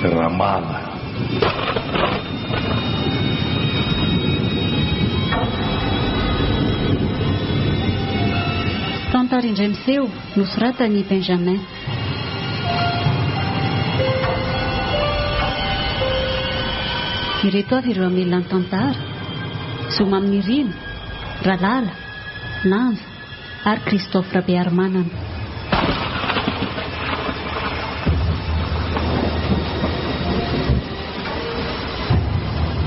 Ramala. Tantara indray miseho, nosoratan'i Benjamin. Ireto avy ireo hamelona ny tantara, Zo Maminirina, Ralala, Lanja ary Christophe Rabearimanana.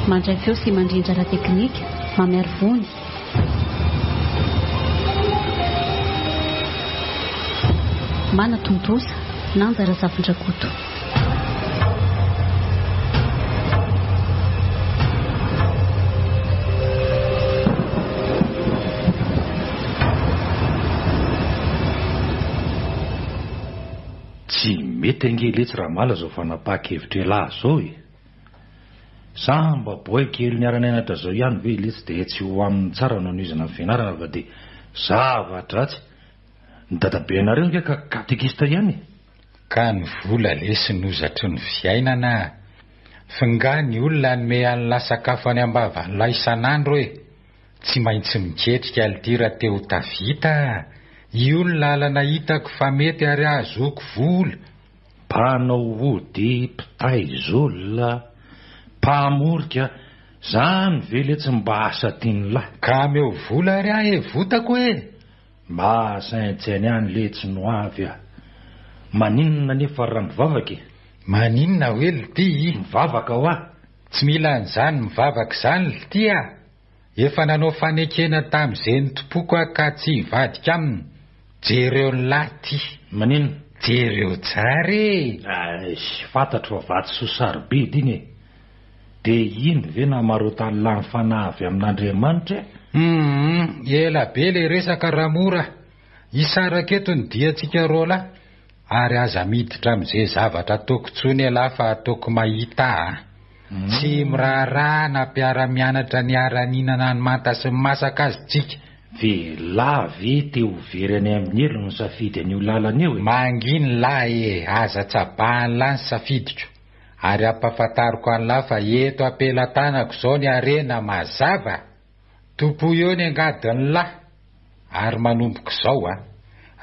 Mandray feo sy mandrindra ara-teknika, Mamiarivony. Manatontosa, Nanja Razafindrakoto. Tsy mety ange letsy Ramala zao fanapahan-kevitra elah zao e! Sa mba boay kely niara-nianatra zao ihany ve letsy dia tsy ho aminy tsara no hanohizana ny fianarana fa dia zava-dratsy. Ny dadabenareo ange ka katekista ihany e! Ka ny vola lesy no zatry ny fiainana a! F'ngaha ny olona hanome an'lah sakafo any am-bavan'lah isan'andro e! Tsy maintsy miketrika lty raha te ho tafita a! Io ny lalana hitako fa mety ary ahazoako vola! Mpanao ody, mpitaiza olona, mpamorika, zany ve letsy mba asa tian'lah? Ka ameo vola ary aho e, votako e! Mba saintsainy ihany letsy no avy a! Maninona anefa raha mivavaka e? Maninona hoe lty? Mivavaka hoa! Tsy mila an'izany mivavaka izany lty a! Efa nanao fanekena tamin'izay nitompoko aho ka tsy hivadika aminy. Jereo ny lahy ty. Maninona? Jereo tsara e! Eish, fantatro fa vatosoa sarobidy iny e! Dia iny ve namarotan'lah ny fanahy avy amin'Andriamanitra e? Humm, ela be le resaka Ramora. Hisaraka eto ny diantsika roalahy. Ary aza miditra amin'izay zavatra ataoko intsony ialahy fa ataoko mahita a! Tsy miraharaha na mpiara-mianatra niara-nihinana ny manta sy ny masaka aza tsika. Ve lah ve te ho very any amin'ny helo no nisafidy an'io lalana io e? Manginy lah e! Aza tsabahan'lah ny safidiko. Ary ampahafantariko an'lah fa eto am-pelatanako izao ny harena mazava! Tompoy eo ny angadin'lah! Ary manomboka izao a!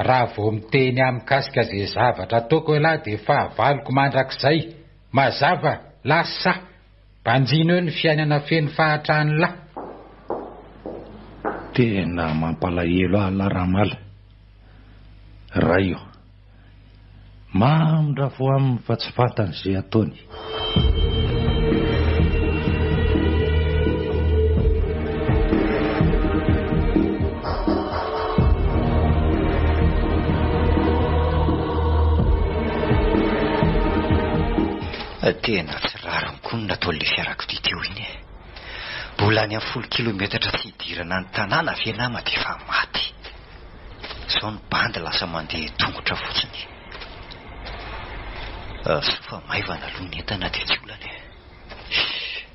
Raha vao miteny ahy mikasika izay zavatra ataoko ialahy dia fahavaloko mandrakizay! Mazava! Lasa! Banjino eo ny fiainana feno fahatran'lah! Tena mampalahelo ahy lah Ramala. Ray o. Mamindra fo aminy fa tsy fantany izay ataony. Tena tsy rariny koa ny nataon'ilay fiarakodia teo iny e. Mbola any amin'ny folo kilometatra tsy hidirana ny tanàna ve nama dia efa maty. Izao ny bandy lasa mandeha tongotra fotsiny. Soa fa maivana aloha ny entana dia tsy olana e. Shh.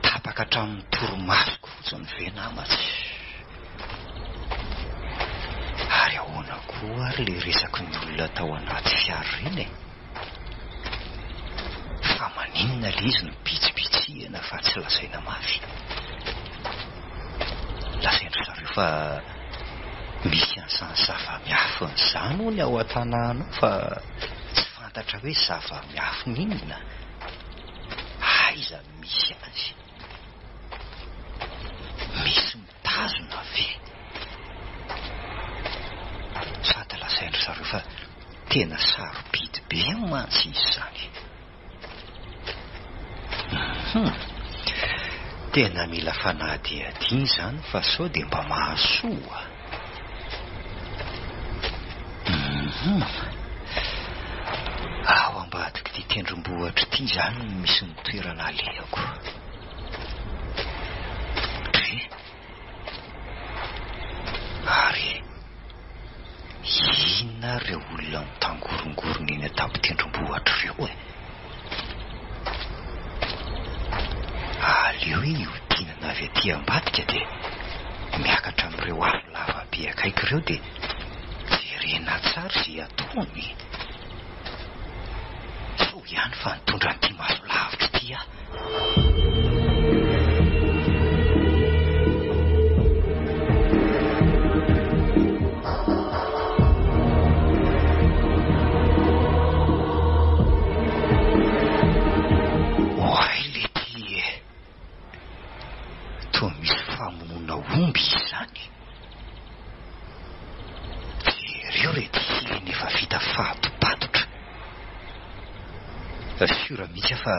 Tapaka hatramin'ny torimasoko fotsiny ve nama tsy. Ary ahoana koa ary ilay resaky ny olona tao anaty fiara ireny e? Fa maninona ilay izy no bitsibitsihina fa tsy lazaina mafy? Lazain-dry zareo fa misy an'izany zava-miafina izany hono ao an-tanàna ao fa tsy fantatra hoe zava-miafina inona? Aiza no misy azy? Misy mitazona ve? Sady lazain-dry zareo fa tena sarobidy be mantsy izy izany. Hum. Tena mila fanadihadiana izany fa sao dia mba mahasoa. Hum. Ao ambadik'ity tendrombohitra ity izany no misy ny toerana alehako. Dre. Ary inona ary ireo olona mitangorongorona eny an-tampon-tendrombohitra ireo e? Aleo hihodinana avy aty ambadika dia miakatra amin'ireo hazo lava be akaiky ireo dia jerena tsara izay ataony. Soa ihany fa nitondra an'ity maso lavitra ity aho. Oay lety e! Toa misy famonoana omby izany. Jereo re ty hiriny efa vita fatopatotra. Sûr mihitsy aho fa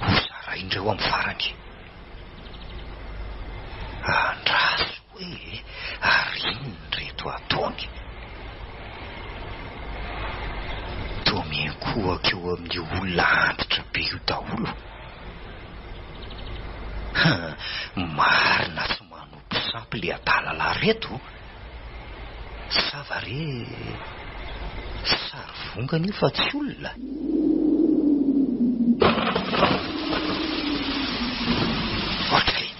ho zarain'ireo amin'ny farany. Andraso hoe ary inona ireto ataony? Toa miankohoka eo amin'io olona antitra be io daholo. Ha, marina tsy manompo sampy le adala lahy reto. Sa va re sary vongana io fa tsy olona? Ohatray!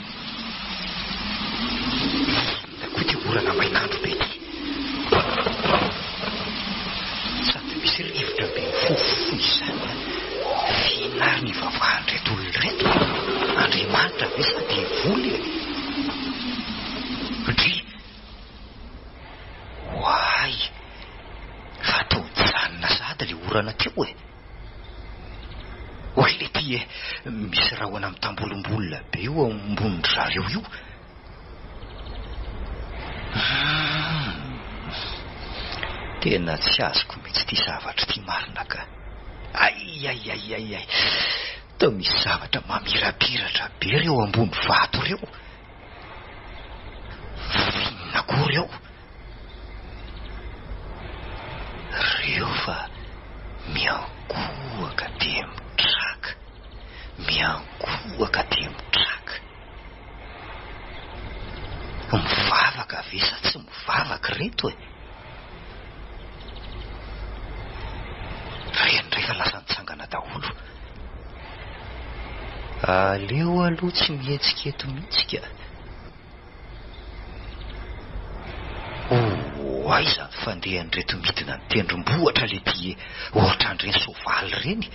Inona koa ity orana main'andro be ity? Sady misy rivotra be mifofofofo izany an! F'inona ary ny ivavahan'ireto olona ireto? Andriamanitra ve sa devoly e? Dry! Oay! Fa toa nijanona sahady ilay orana teo e! Oay lety e! Misy rahona mitambolimbolina be io ambonin-dry zareo io. Humm! Tena tsy azoko mihitsy ity zavatra ity marina ka! Aiaiaiaiai! Toa misy zavatra mamirapiratra be ireo ambony vato ireo. Fa inona koa ireo? Ireo fa miankohoka dia mitraka, miankohoka dia mitraka. Mivavaka ve sa tsy mivavaka ireto e? Ireny indray fa lasa nitsangana daholo. Aleo aloha tsy mihetsika eto mihitsy ka. Oh, aiza ny fandehan'ireto midina ny tendrombohitra le ty ohatran'ireny soavaly ireny?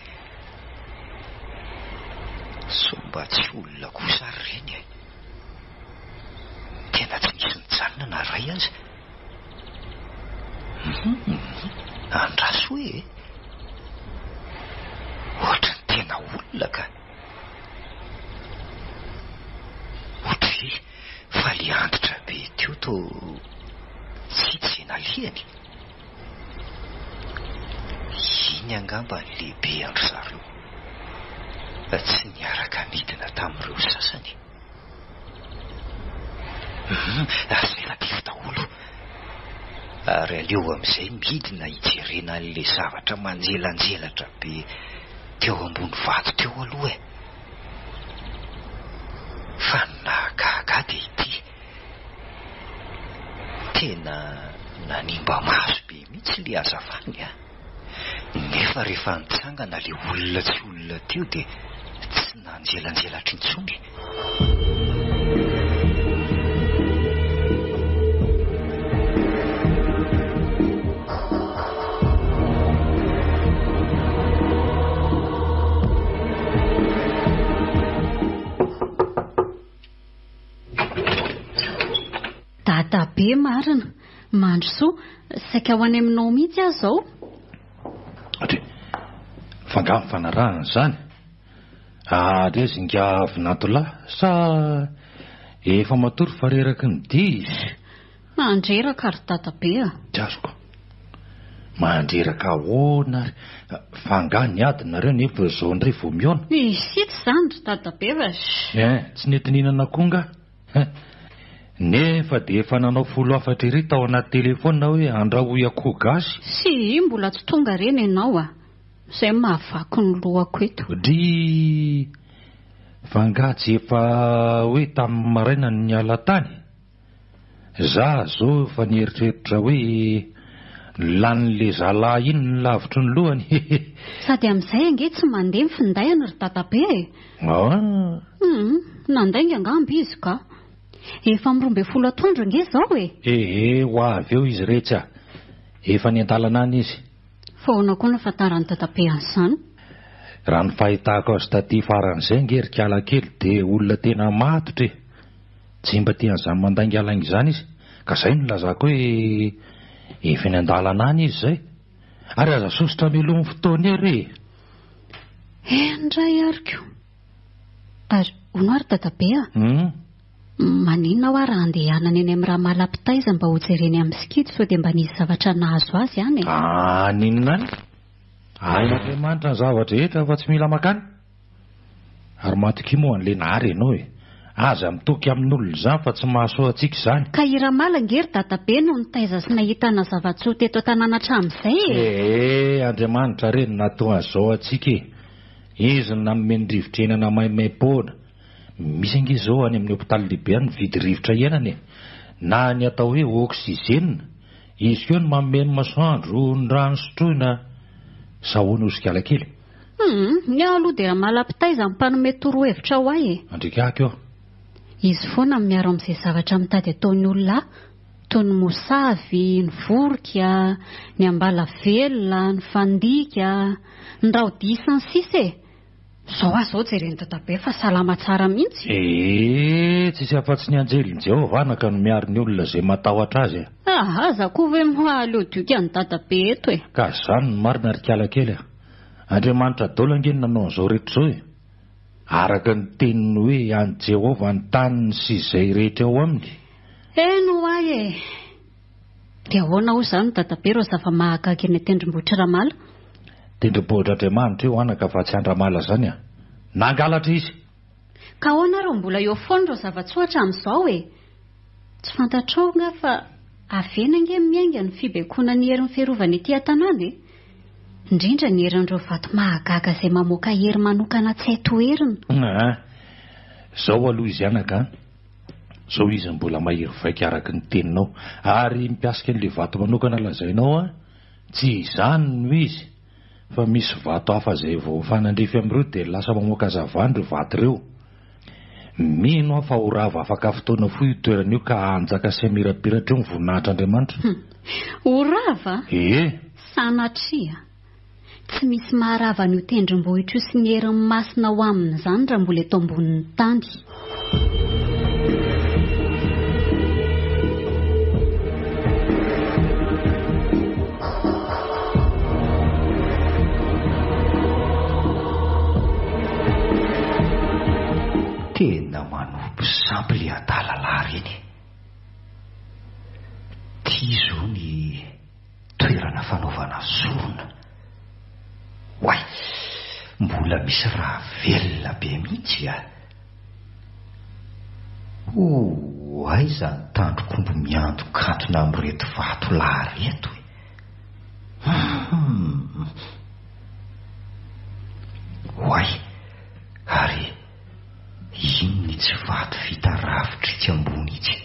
Sao mba tsy olona kosa ary ireny e? Tena tsy nisy nijanona na iray aza. Hum, andraso hoe e! Ohatran'ny tena olona ka! Ohatry fa le antitra be teo toa tsy hita izay nalehany. Iny angamba ny lehibe an-dry zareo. Tsy niaraka nidina tamin'ireo sasany. Hum, ary izay fa dify daholo. Ary aleo amin'izay midina hijerena an'ilay zavatra manjelanjelatra be teo ambony vato teo aloha e. Fa ny nahagaga ahy dia ity. Tena nanimba maso be mihitsy ilay hazavany a. Nefa rehefa nitsangana ilay olona tsy olona teo dia tsy nanjelanjelatra intsony. Dadabe marina. Mandrosoa, saika ho any aminao mihitsy aho izao. Atri, fa angaha mifanarahana izany? Ary aiza ingahy vinantolahy sa efa matory fa reraky ny dia izy? Mandreraka ry dadabe a! Tsy azoko. Mandreraka ahoana ary? Fa angaha niady nareo nefa izao indray vao mihaona? Isy tsy izany ry dadabe fa. Hein, tsy nety nihinana koa angaha? Hein. Nefa dia efa nanao folo hafatra ery tao anaty telefaonina hoe andrahoy akoho gasy. Sy mbola tsy tonga ireny ianao a! Izay no mahavaky ny lohako eto. Dry! Fa angaha tsy efa hoe tamin'ny maraina no niala tany? Za zao efa nieritreritra hoe lanin'le zalahy iny ny lavitry ny lohany hehe. Sady amin'izay ange tsy mandeha ny findainy ry dadabe e! Ah! Hum, nandainga angamba izy ka. Efa amin'ny 12 atoandro ange izao e! Ehe, ho avy eo izy retsy a! Efa any an-dalana any izy. Fa ahoana koa no ahafantaran'i dadabe an'izany? Raha ny fahitako azy taty faran'izay ange ry kala kely dia olona tena matotra e! Tsy mba tia an'izany mandaingalainga izany izy, ka izay no nilazako hoe efa eny an-dalana any izy izay. Ary aza sosotra mialoha ny fotoana ery e! Eny indray ary ko! Ary hono ary dadabe a! Maninona hoa raha andehanana eny amin'ny Ramala mpitaiza mba hojereny amin'ny sikidy sao dia mba nisy zavatra nahazo azy any e? Haninona any? Hain'Andriamanitra ny zava-drehetra fa tsy mila makany. Ary matokia moa an'ilay Nahary ianao e! Aza mitoky amin'olona izany fa tsy mahasoa antsika izany. Ka i Ramala ange ry dadabe no nitaiza sy nahitana zava-tsoa teto an-tanàna hatramin'izay e! Ee, Andriamanitra re no nahatonga an'izao antsika e! Izy no nanome ny rivotra iainana maimaim-poana. Misy ange izao any amin'ny hopitaly lehibe any mividy rivotra iainana e! Na ny atao hoe oxygène, izy koa no manome ny masoandro, ny rano sotroina. Sa ahoana hozy kialakely? Hum, ny ahy aloha dia Ramala mpitaiza no mpanome torohevitra ho ahy e! Andrikako eo. Izy foana no miaro amin'izay zavatra mitady ataon'ny olona ahy, toy ny mosavy, ny vorika, ny ambala velona, ny fandika, ny rao-dia sy ny sisa e! Izao aho izao jeren'i dadabe fa salama tsara mihitsy. Ee, tsisy afa-tsy ny anjelin'i Jehovah anaka no miaro ny olona izay matahotra azy e. Aha, za koa ve moa aleo dioka an'i dadabe eto e. Ka izany no marina ry kala kely a. Andriamanitra daholo ange no nanao an'izao rehetra izao e. Araka ny teniny hoe an'i Jehovah ny taniny sy izay rehetra ao aminy. Eny ho'a e. Dia ahoana hoy izany dadabe ireo zava-mahagaga eny an-tendrombohitr'i Ramala? Tendrombohitr'Andriamanitra io anaka fa tsy an-dRamala izany a! Nangalatra izy! Ka ahoana ary mbola eo foana ireo zava-tsoa hatramin'izao e? Tsy fantatrao angaha fa avy eny ange miainga ny fibaikoana ny herin'ny fiarovana ety an-tanàna e? Indrindra ny herin'ireo vato mahagaga izay mamoaka hery manokana tsy hay toherina. Aa! Izao aloha izy anaka a! Zao izy mbola mahery vaika araka ny teninao. Ary mikasika an'ilay vato manokana lazainao an, tsy izany no izy fa misy vato hafa izay vao mifanandrify amin'ireo dia lasa mamoaka hazavana ireo vato ireo. Mino aho fa ho rava afaka fotoana fohy io toerana io ka hanjaka sy hamirapiratra eo ny voninahitr'Andriamanitra. Ho rava? Ee. Sanatria. Tsy misy maharava an'io tendrombohitra io sy ny heriny masina ao aminy izany raha mbola eto ambonin'ny tany. Tena manompo sampy le adala lahy reny e! Ty zao ny Toerana fanaovana sorona. Oay! Mbola misy raha velona be mihitsy a! Ho aiza ny tandrok'omby miantokantona amin'ireto vato lahy ireto e? Hum! Oay! Ary inona itsy vato vita rafitra itsy ambony itsy?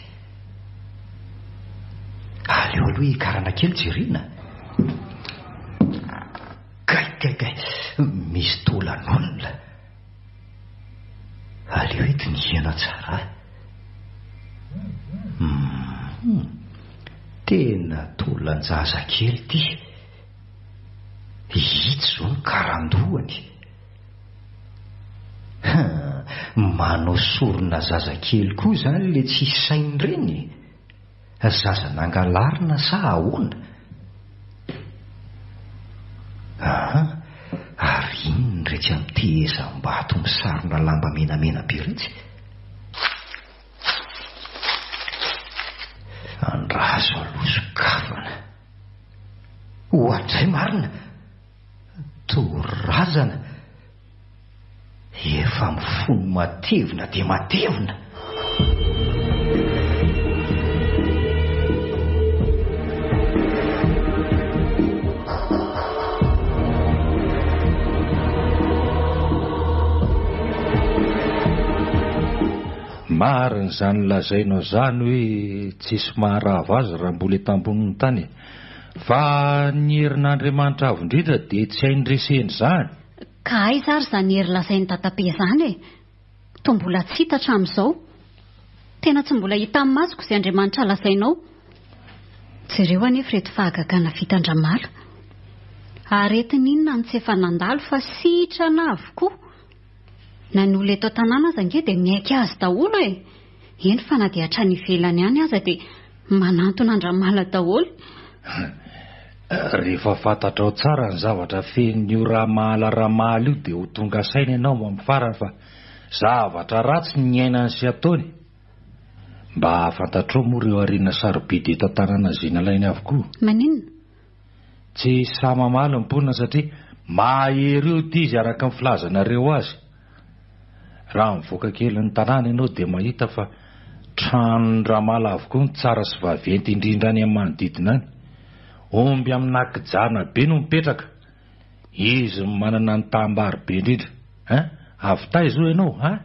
Aleo aloha hiakarana kely jerena. Kay kay kay, misy taolan'olona. Aleo eto dinihana tsara. Hum, tena taolan-jaza kely ity. Itsy izao ny karandohany. Huh, manao sorona zazakely koa izany le tsisy saina ireny e? Zaza nangalarina sa ahoana? Aha, ary inona iretsy amin'ny tehezam-bato misarona lamba menamena be iretsy? Andraso aloha sokafana. Oadray marina! Toa razana efa mifono matevina dia matevina. Marina izany lazainao izany hoe tsisy maharava azy raha mbola eto ambonin'ny tany e. Fa ny herin'Andriamanitra Avo Indrindra dia tsy hainy resena izany. Ka aiza ary izany hery lazain'i dadabe izany e? Toa mbola tsy hita hatramin'izao. Tena tsy mbola hitan'ny masoko izay Andriamanitra lazainao. Jereo anefa ireto fahagagana vitan-dRamala. Aretina inona no tsy efa nandalo fa sitrana avokoa. Na ny olona eto an-tanàna aza ange dia miaiky azy daholo e! Eny fa na dia hatrany ivelany any aza dia manantona an-dRamala daholo. Rehefa fantatrao tsara ny zavatra fenon'io Ramala Ramala io dia ho tonga saina ianao amin'ny farany fa zavatra ratsy ny niainany sy ataony. Mba fantatrao moa ireo harena sarobidy eto an-tanàna izay nalainy avokoa? Maninona? Tsy sahy mamaly ny mponina satria mahery io ity izy araka ny filazanareo azy. Raha mivoaka kely ny tanàna ianao dia mahita fa tranon-dRamala avokoa ny tsara sy vaventy indrindra any amin'ny manodidina any. Omby amina kijana be no mipetraka. Izy no manana ny taham-bary be indrindra. Hein? Avy taiza hoy ianao? Hein?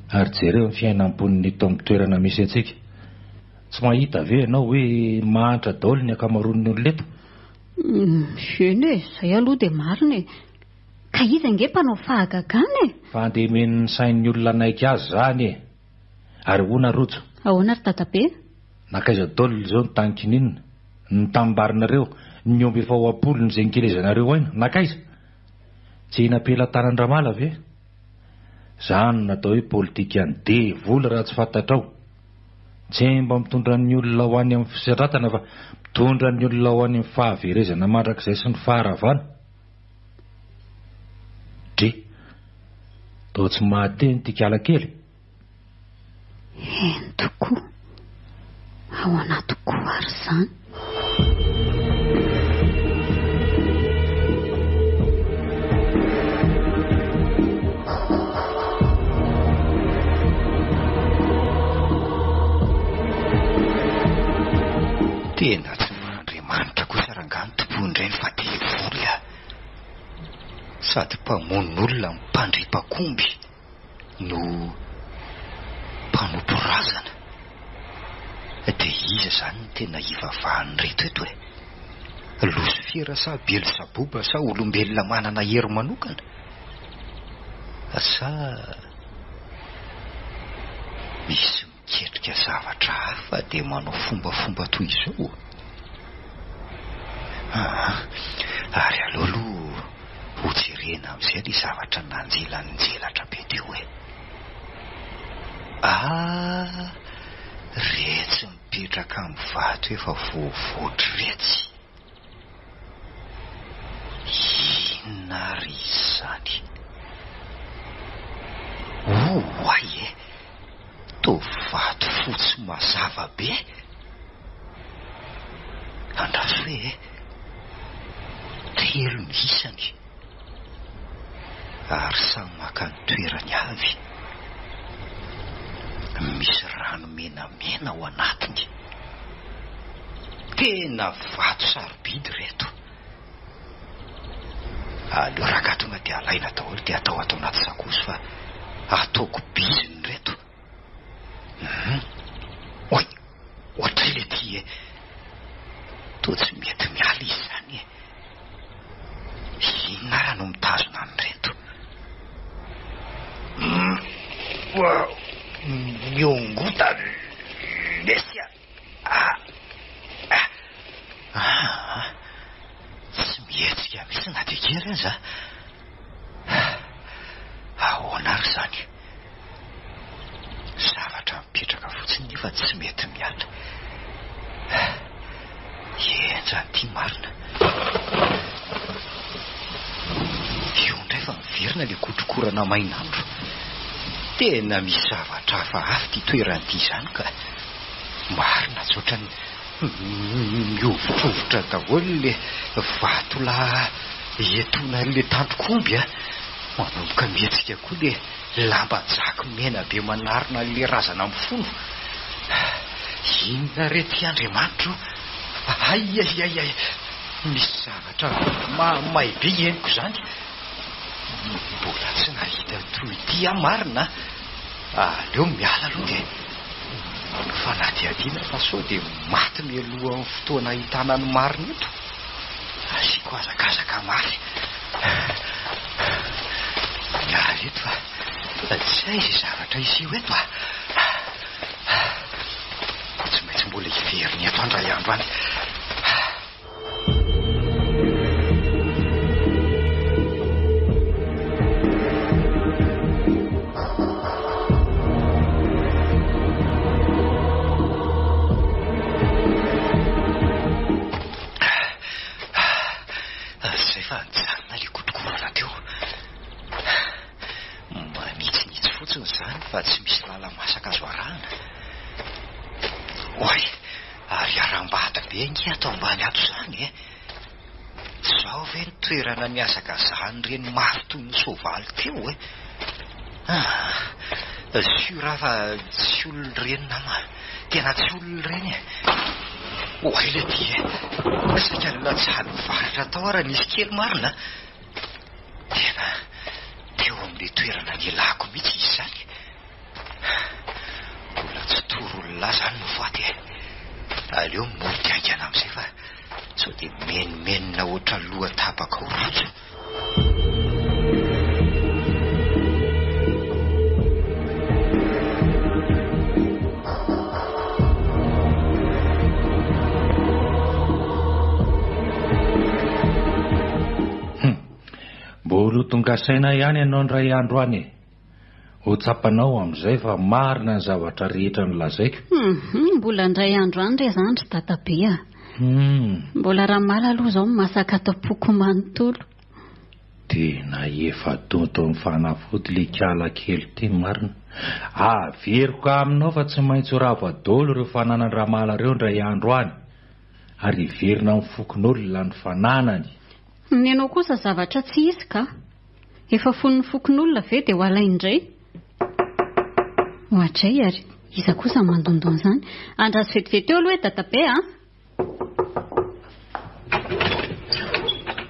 Ary jereo ny fiainam-ponina eto amin'ny toerana misy antsika. Tsy mahita ve ianao hoe mahantra daholo ny ankamaroan'ny olona eto? Eny e, izay aloha dia marina e. Ka izy ange mpanao fahagagana e! Fandemen'ny sain'ny olona hanaiky azy izany e! Ary ahoana Rojo? Ahoana ry dadabe? Nankaiza daholo izao ny tany kininina? Ny tanimbarinareo, ny omby efa ho am-polony izay nikelezanareo aina, nankaiza? Tsy nampela-tanan-dRamala ve? Zany no atao hoe politikan'ny devoly raha tsy fantatrao. Tsy mba mitondra ny olona ho any amin'ny fisandratana fa mitondra ny olona ho any amin'ny fahaverezana mandrakizay sy ny faharavana. Dre. Toa tsy mahateny ity kalakely. Eny tokoa. Ao anaty koa ary izany. Tena tsy mba Andriamanitra kosa rangaha ny tompoin-drainy fa devoly a! Sady mpamono olona no mpandripak'omby. no mpanompo razana. Dia iza izany no tena hivavahan'ireto eto e? Losifera sa Belzaboba sa olombelona manana hery manokana? Sa misy miketrika zavatra hafa dia manao fombafomba toy izao? Aa, ary aleo aloha hojerena amin'izay ilay zavatra nanjelanjelatra be teo e! Aa, retsy mipetraka amin'ny vato efa voavoatra iretsy! Inona ary izany? Oay e! Toa vato fotsy mazava be! Andraso hoe e! Telo ny isany ary samy maka ny toerany avy. Misy rano menamena ao anatiny. Tena vato sarobidy ireto. Aleo rangahy tonga dia alaina daholo dia atao ato anaty sakosy fa ataoko bizina ireto. Hum. Oay! Ohatray le ty e! Toa tsy mety miala izy izany e! Inona ara no mitazona an'ireto? Hum. Miongota lesy a! Ah! Ah! Ah! Tsy mihetsika mihitsy na dia kely aza. Ahoana ary izany? Zavatra mipetraka fotsiny nefa tsy mety miala. Henjana ity marina. Io indray fa miverina ilay kotrokorana main'andro. Tena misy zavatra hafahafa ity toerana ity izany ka. Marina tsy ohatran'ny mihovitrovitra daholo ilay vatolahy etoana ilay tandrok'omby a! Manomboka mihetsika koa ilay lamba jaky mena be manarona ilay razana mifono. Inona re ity Andriamanitra o? Hay hay hay hay! Misy zavatra mahamay be henoko izany. Mbola tsy nahita toy ity aho marina a! Aleo miala aloha dia manao fanadihadiana fa sao dia maty mialohan'ny fotoana ahitana ny marina eto. Asiako hazakazaka mafy. Miala eto fa tsy hay izay zavatra hiseho eto a! Tsy maintsy mbola hiverina eto aho indray andro any. fotsiny izany fa tsy misy lala-masaka azo arahana. Oay, ary harambato be ange ato ambany ato izany e! Izao ve ny toerana nihazakazahan'ireny mafy toy ny soavaly teo e? Ah, sûr aho fa tsy olona ireny nama, tena tsy olona ireny e! Oay le ty e! Saika nilatsahan'ny varatra tao aho raha nisy kely marina a! Tena teo amin'ilay toerana nialako mihitsy izy izany. Mbola tsy toro olona izany no faty e! Aleo mody haingana amin'izay fa sao dia mimenomenona ohatran'ny loha tapaka ao rojo. Mbola ho tonga saina ihany ianao indray andro any e! Ho tsapanao amin'izay fa marina ny zavatra rehetra nolazaiko. Hum, mbola indray andro any re izany ry dadabe a! Hum. Mbola Ramala aloha izao no masaka ato am-poko manontolo. Tena efa donton'ny fanafody le kiala kely ity marina. Averiko aminao fa tsy maintsy ho rava daholo ireo fananan-dRamala ireo indray andro any. Ary hiverina amin'ny fokonolona ny fananany. Ny anao kosa zavatra tsy hisy ka. Efa fon'ny fokonolona ve dia ho alainy indray? Oadray ary iza kosa no mandondona izany? Andraso vetivety eo aloha e dadabe a!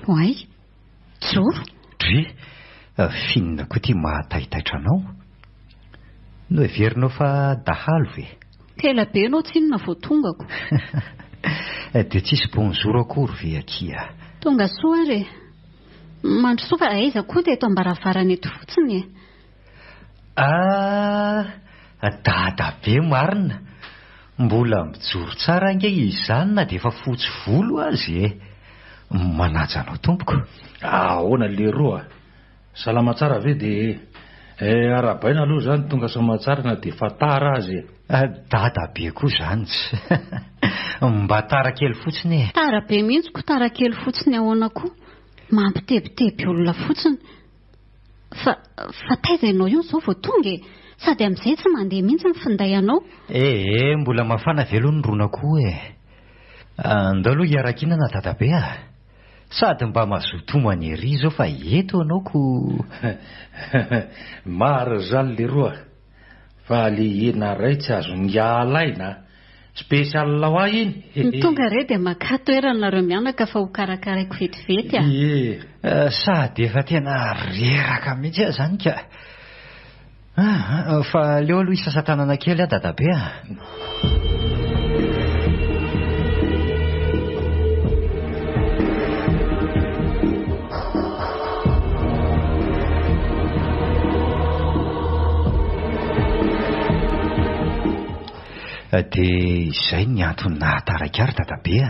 Oay! Joro! Dry, f'inona koa ity mahataitaitra anao? Noheverinao fa dahalo ve? Ela be ianao tsinona vao tongako. Dia tsisy bonjour akory ve akia? Tonga soa ary e! Mandrosoa fa aiza koa dia eto am-baravarana eto fotsiny e! Ah! Dadabe marina! Mbola mijoro tsara ange izy izany na dia efa fotsy volo aza e! Manaja anao tompoko. Ahoana leroa? Salama tsara ve dia eh arahabaina aloha izany tonga soamatsara na dia efa tara aza e. Dadabe koa izany tsy. Mba tara kely fotsiny e. Tara be mihitsy ko tara kely fotsiny ahoana koa? Mampitebiteby olona fotsiny. Fa fa taiza ianao io izao vao tonga e? Sady amin'izay tsy mandeha mihitsy ny finday anao. Eh eh mbola mafana ve aloha ny ron'akoho e? Andao aloha hiara-kihinana dadabe a! Sady mba mazotoa manery izao fa eto ianao ko. Marina izany leroa fa le hena ray tsy azon'i alaina a! Spécial ho ahy iny Ny tonga re dia makà toerana nareo mianaka fa ho karakaraiko vetivety a! Ie. Sady efa tena reraka mihitsy aho izany ka. Ah, fa aleo aloha hisasa tanana kely aho dadabe a. Dia izay ny antony nahataraiky ahy ry dadabe a.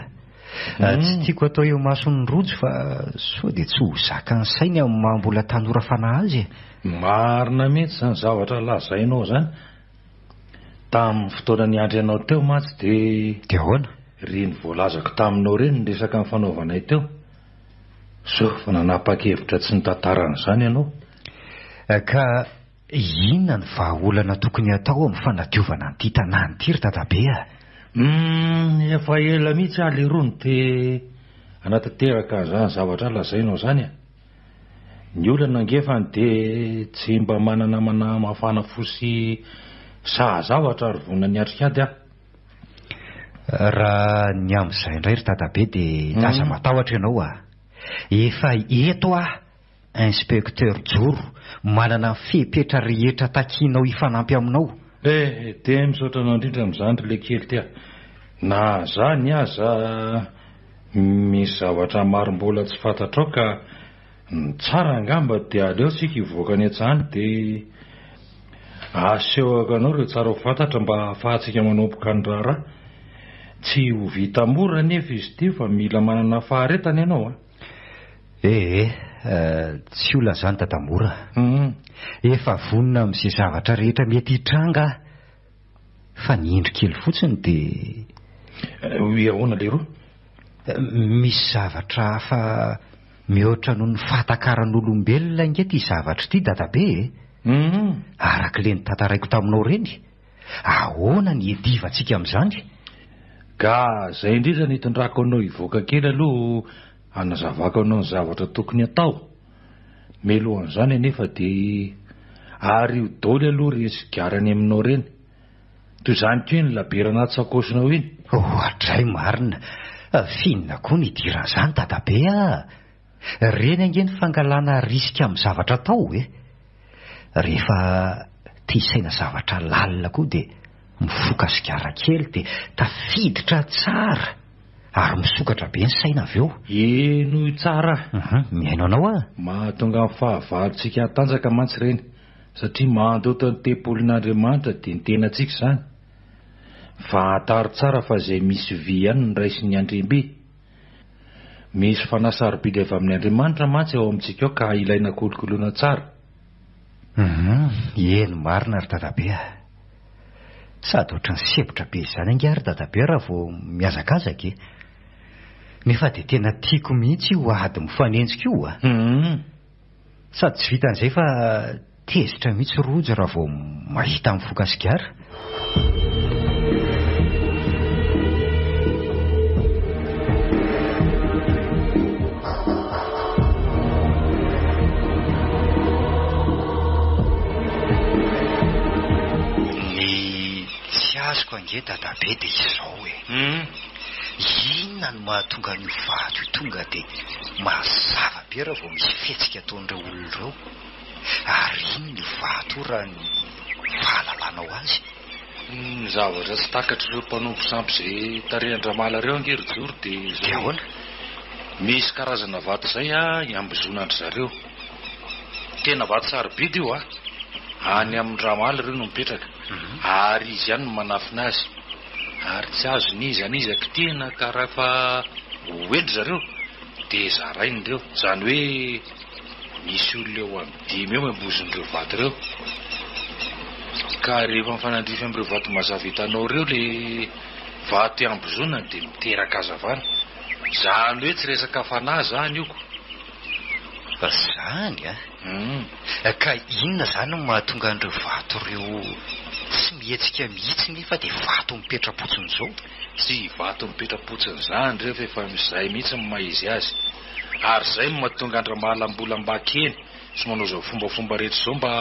Tsy tiako atao eo imason'i Rojo fa sao dia tsy ho zakan'ny sainy amin'ny maha mbola tanora fanahy azy e. Marina mihitsy izany zavatra lazainao izany. Tamin'ny fotoana niandry anao teo mantsy dia. Dia ahoana? Ireny voalazako taminao ireny ny resaka nifanaovanay teo. Soa fa nanapa-kevitra tsy nitantara an'izany ianao. Ka Inona no vahaolana tokony hatao amin'ny fanadiovana an'ity tanàna ity ry dadabe a? Humm, efa ela mihitsy aho leroa no te hanatanteraka an'izany zavatra lazainao izany a! Ny olana angefany dia tsy mba mana-namana mafana fo sy saha zavatra ary vonona ny hiatrika ady aho. Raha ny amin'izay indray ry dadabe dia aza matahotra ianao a! Efa eto aho Inspecteur Joro, manana ny fepetra rehetra takianao hifanampy aminao. Eh, dia misaotra anao indrindra amin'izany ry lekely ty a! Na zany aza misy zavatra maro mbola tsy fantatrao ka ny tsara angamba dia aleo tsika hivoaka any an-tsaha any dia asehoko anao ireo tsara ho fantatra mba hahafahantsika manomboka ny raharaha. Tsy ho vita mora anefa izy ity fa mila manana faharetana ianao a! Ee, tsy olana izany Dadamora a. Efa vonona amin'izay zavatra rehetra mety hitranga aho. Fa ny indro kely fotsiny dia. Hoe ahoana leroa? Misy zavatra hafa mihoatra noho ny fahatakaran'olombelona ange ity zavatra ity Dadabe e. Araka ilay notantaraiko taminao ireny. Ahoana ny hiadivantsika amin'izany? Ka izay indrindra no hitondrako anao hivoaka kely aloha hanazavako anao ny zavatra tokony hatao. Mialohan'izany anefa dia ario daholo aloha ireny sigara any aminao ireny. Toy izany koa iny labiera anaty sakaosinao iny. Oadray marina! F'inona koa no idiran'izany dadabe a! Ireny ange ny fangalana risque amin'ny zavatra atao e! Rehefa te hisaina zavatra lalina koa dia mifoka sigara kely dia tafiditra tsara ary misokatra be ny saina avy eo. Henoy tsara aho. Mihaino anao aho. Mahatonga ny fahavalontsika hatanjaka mantsy ireny satria mandoto ny tempolin'Andriamanitra dia ny tenantsika izany. Fantaro tsara fa izay misy vy ihany no raisin'ny andriamby. Misy fanahy sarobidy avy amin' Andriamanitra mantsy ao amintsika ao ka ilaina kolokoloina tsara. Hum, eny marina ry dadabe a! Sady ohatran'ny sempotra be izany angaha ry dadabe raha vao mihazakazaka e! Nefa dia tena tiako mihitsy io ady mifanenjika io a! Hum. Sady tsy vitan'izay fa tezitra mihitsy Rojo raha vao mahita mifoka sigara. Ny tsy azoko ange dadabe dia izao e. Inona no mahatonga an'io vato io tonga dia mazava be raha vao misy fihetsika ataon'ireo olona ireo? Ary inona io vato io raha ny fahalalanao azy? Ny zavatra tsy takatr'ireo mpanompo sampy izay tarihan-dRamala ireo ange ry Joro dia izao Dia ahoana? Misy karazana vato izay iambozonandry zareo. Tena vato sarobidy io a! Any amin-dRamala ireo no mipetraka ary izy ihany no manafina azy. Ary tsy azon'iza n'iza kitihina ka rahefa ho hendry zareo dia zarainy ireo. Izany hoe misy olona eo amin'ny dimy eo miambozon'ireo vato ireo. Ka rehefa mifanandrify amin'ireo vato mazava hitanao ireo le vato iambozonany dia miteraka hazavana. Izany hoe tsy resaka fanahy izany io ko. Zany a! Ka inona izany no mahatonga an'ireo vato ireo tsy mihetsika mihitsy nefa dia vato mipetra-potsiny izao? Tsy vato mipetra-potsiny izany ireo fa efa izay mihitsy no maha izy azy. Ary izay no mahatonga an-dRamala mbola mba kely sy manao izao fombafomba rehetra izao mba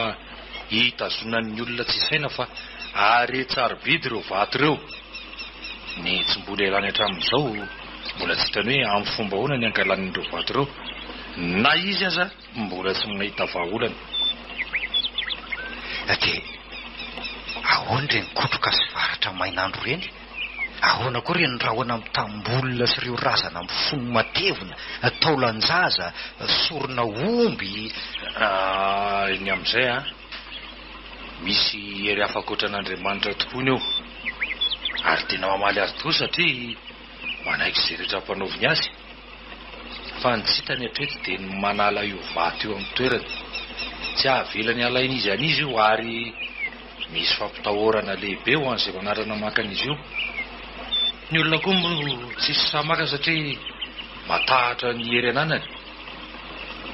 hitazonan'ny olona tsy hisaina fa haren-tsarobidy ireo vato ireo. Ny tsy mbola ialany hatramin'izao, mbola tsy hitany hoe amin'ny fomba ahoana ny hangalany an'ireo vato ireo. Na izy aza mbola tsy mahita vahaolana. Dia ahoana ireny kotroka sy varatra main'andro ireny? Ahoana koa ireny rahona mitambolona sy ireo razana mifono matevina, taolan-jaza, sorona omby? Ny amin'izay an, misy hery hafa ankoatra an'Andriamanitra tokoa ny eo. Ary tena mamaly azy tokoa satria manaiky izay rehetra ampanaoviny azy. Fa ny tsy hitany hatreto dia ny manala io vato io amin'ny toerany. Tsy avelany halain'iza n'iza io ary misy fampitahorana lehibe ho an'izay manandrana maka an'izy io. Ny olona koa moa tsisy sahy maka satria matahotra ny hery ananany.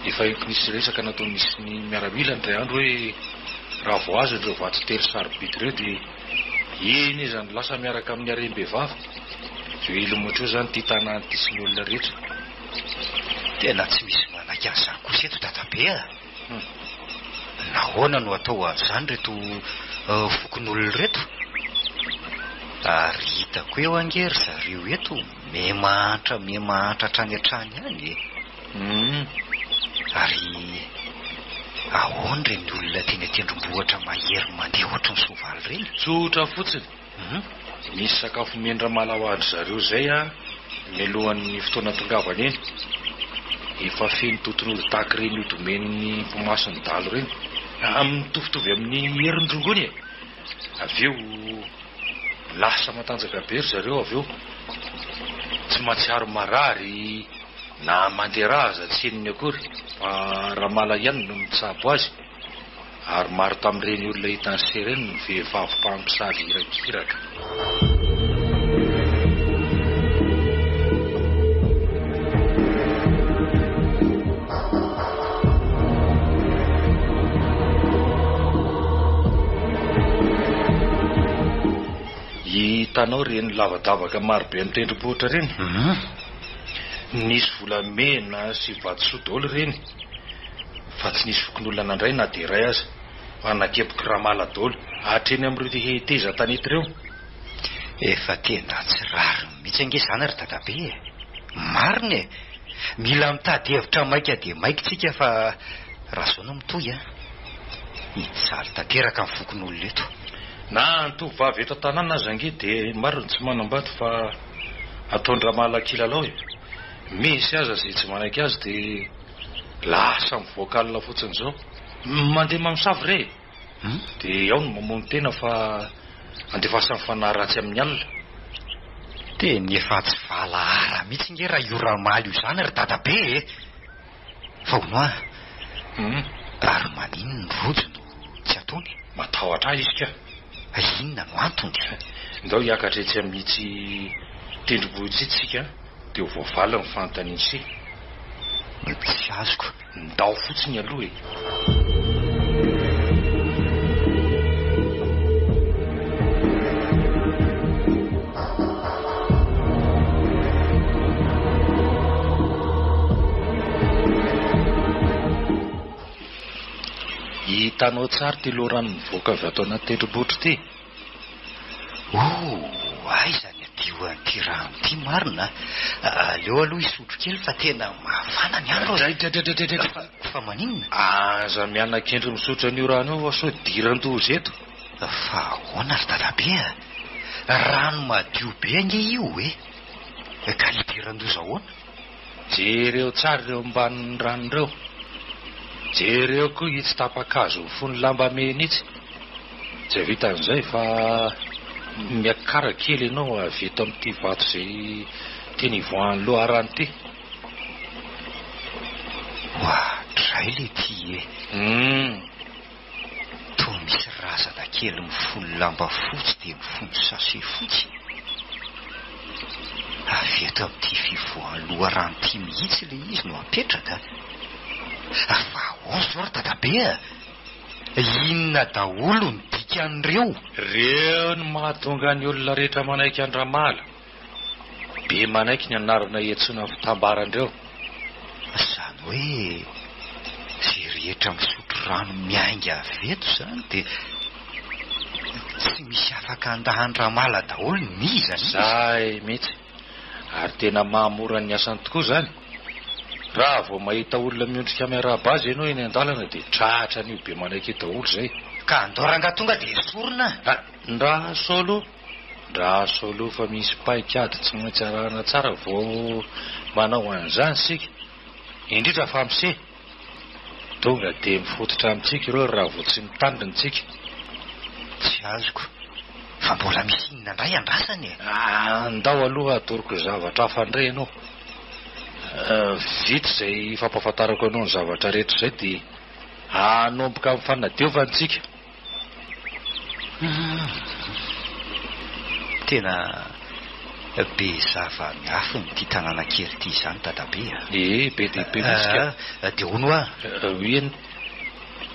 Efa henoko nisy resaka nataon'ny sy ny miaramila indray andro hoe raha vao azony ireo vato telo sarobidy ireo dia eny iza no lasa miaraka amin'ny harem-behivavy. Veloma hatreo izany ity tanàna ity sy ny olona rehetra. Tena tsy misy manaiky an'izany kosa eto dadabe a! Nahoana no atao an'izany ireto fokonolona ireto? Ary hitako eo ange ry zareo eto miha-mahantra miha-mahantra hatrany hatrany ihany e! Ary ahoana ireny olona teny an-tendrombohitra mahery mandeha ohatry ny soavaly ireny? Tsotra fotsiny, Misy sakafo mendra-mala ho an-dry zareo izay mialohan'ny fotoana atongavany eny. Efa feno toton'ody tahaka ireny ody omen'ny mpimasy ny dahalo ireny. Mitovitovy amin'ny herin-drongony e! Avy eo lasa matanjaka be ry zareo avy eo. Tsy mahatsiaro marary na mandeha rà aza tsy henony akory fa Ramala ihany no mitsabo azy. Ary maro tamin'ireny olona hitan'i Se ireny no vehivavy mpamosavy irakiraka. Hitanao ireny lavadavaka marobe amin'ny tendrombohitra ireny? Nisy volamena sy vatosoa daholo ireny, fa tsy nisy fokonolona nandray na dia iray aza, fa nakepoky Ramala daholo, hatreny amin'ireo hetezan-tanety ireo. Efa tena tsy rariny mihitsy ange izany ry dadabe e! Marina e! Mila mitady hevitra maika dia maika isika fa raha izao no mitohy an! Hijaly tanteraka ny fokonolona eto. Na ny tovovavy eto an-tanàna aza ange dia maro ny tsy manambady fa ataon-dRamala kilalao e! Misy aza izay tsy manaiky azy dia lasa mivoaka alina fotsiny izao. Mandeha mamosavy re e! Dia ao no mamono tena fa andefasany fanahy ratsy amin'ny alina. Tena efa tsy valahara mihitsy nge raha io Ramaly io izany ry dadabe e! Fa hono aho, ary maninona ny rojo no tsy ataony? Matahotra ahy izy ka. Inona no antony? Ndao hiakatra etsy amin'itsy tendrombohitra itsy isika dia ho voavaly ny fanontanian'i Se. Tsy azoko. Ndao fotsiny aloha e. Hitanao tsara ity loharano mivoaka avy ato anaty tendrombohitra ity? Oh, aiza ny hadio an'ity rano ity marina a! Aleo aloha hisotro kely fa tena mafana ny andro e! Dray-dray-dray-dray-dray! Fa, fa maninona? Aza miana-kendry misotro an'io rano io fa sao idiran-doza eto. Fa ahoana ry dadabe a? Rano madio be ange io e! Ka idiran-doza ahoana? Jereo tsara ireo ambanin'ny rano ireo. Jereo koa itsy tapa-kazo mifono lamba mena itsy. Tsy vitan'izay fa miakara kely ianao avy eto amin'ity vato izay teny ivoahan'ny loharano ity. Oadray le ty e! Hum. Toa misy razana kely mifono lamba fotsy dia mifono sachet fotsy. Avy eto amin'ity fivoahan'ny loharano ity mihitsy ilay izy no apetraka. Fa ahoana izao ry dadabe a? Inona daholo ny dikan'ireo? Ireo no mahatonga ny olona rehetra manaiky an-dRamala. Be manaiky ny anarana iantsoana ny fitambaran'ireo. Izany hoe izay rehetra misotro rano miainga avy eto izany dia tsy misy afaka handà an-dRamala daholo n'iza n'iza. Izay mihitsy. Ary tena mahamora ny asany tokoa izany. Raha vao mahita olona miondrika miarahaba azy ianao eny an-dalana dia tratran'io be manaiky io daholo izay. Ka andao rangahy tonga dia esorina a! Ndraso aloha, ndraso aloha fa misy paik'ady tsy maintsy arahana tsara vao manao an'izany isika, indrindra fa mise. Tonga dia mifototra amintsika ireo raha vao tsy mitandrina isika. Tsy azoko. Fa mbola misy inona indray andrasana e? Andao aloha hatoroko zavatra hafa indray ianao. Vita izay fampahafantarako anao ny zavatra rehetra izay dia hanomboka amin'ny fanadiovana isika. Humm. Tena be zava-miafina ity tanàna kely ity izany dadabe a. Ee, be dia be mihitsy ka. Dia hono hoa. Eny.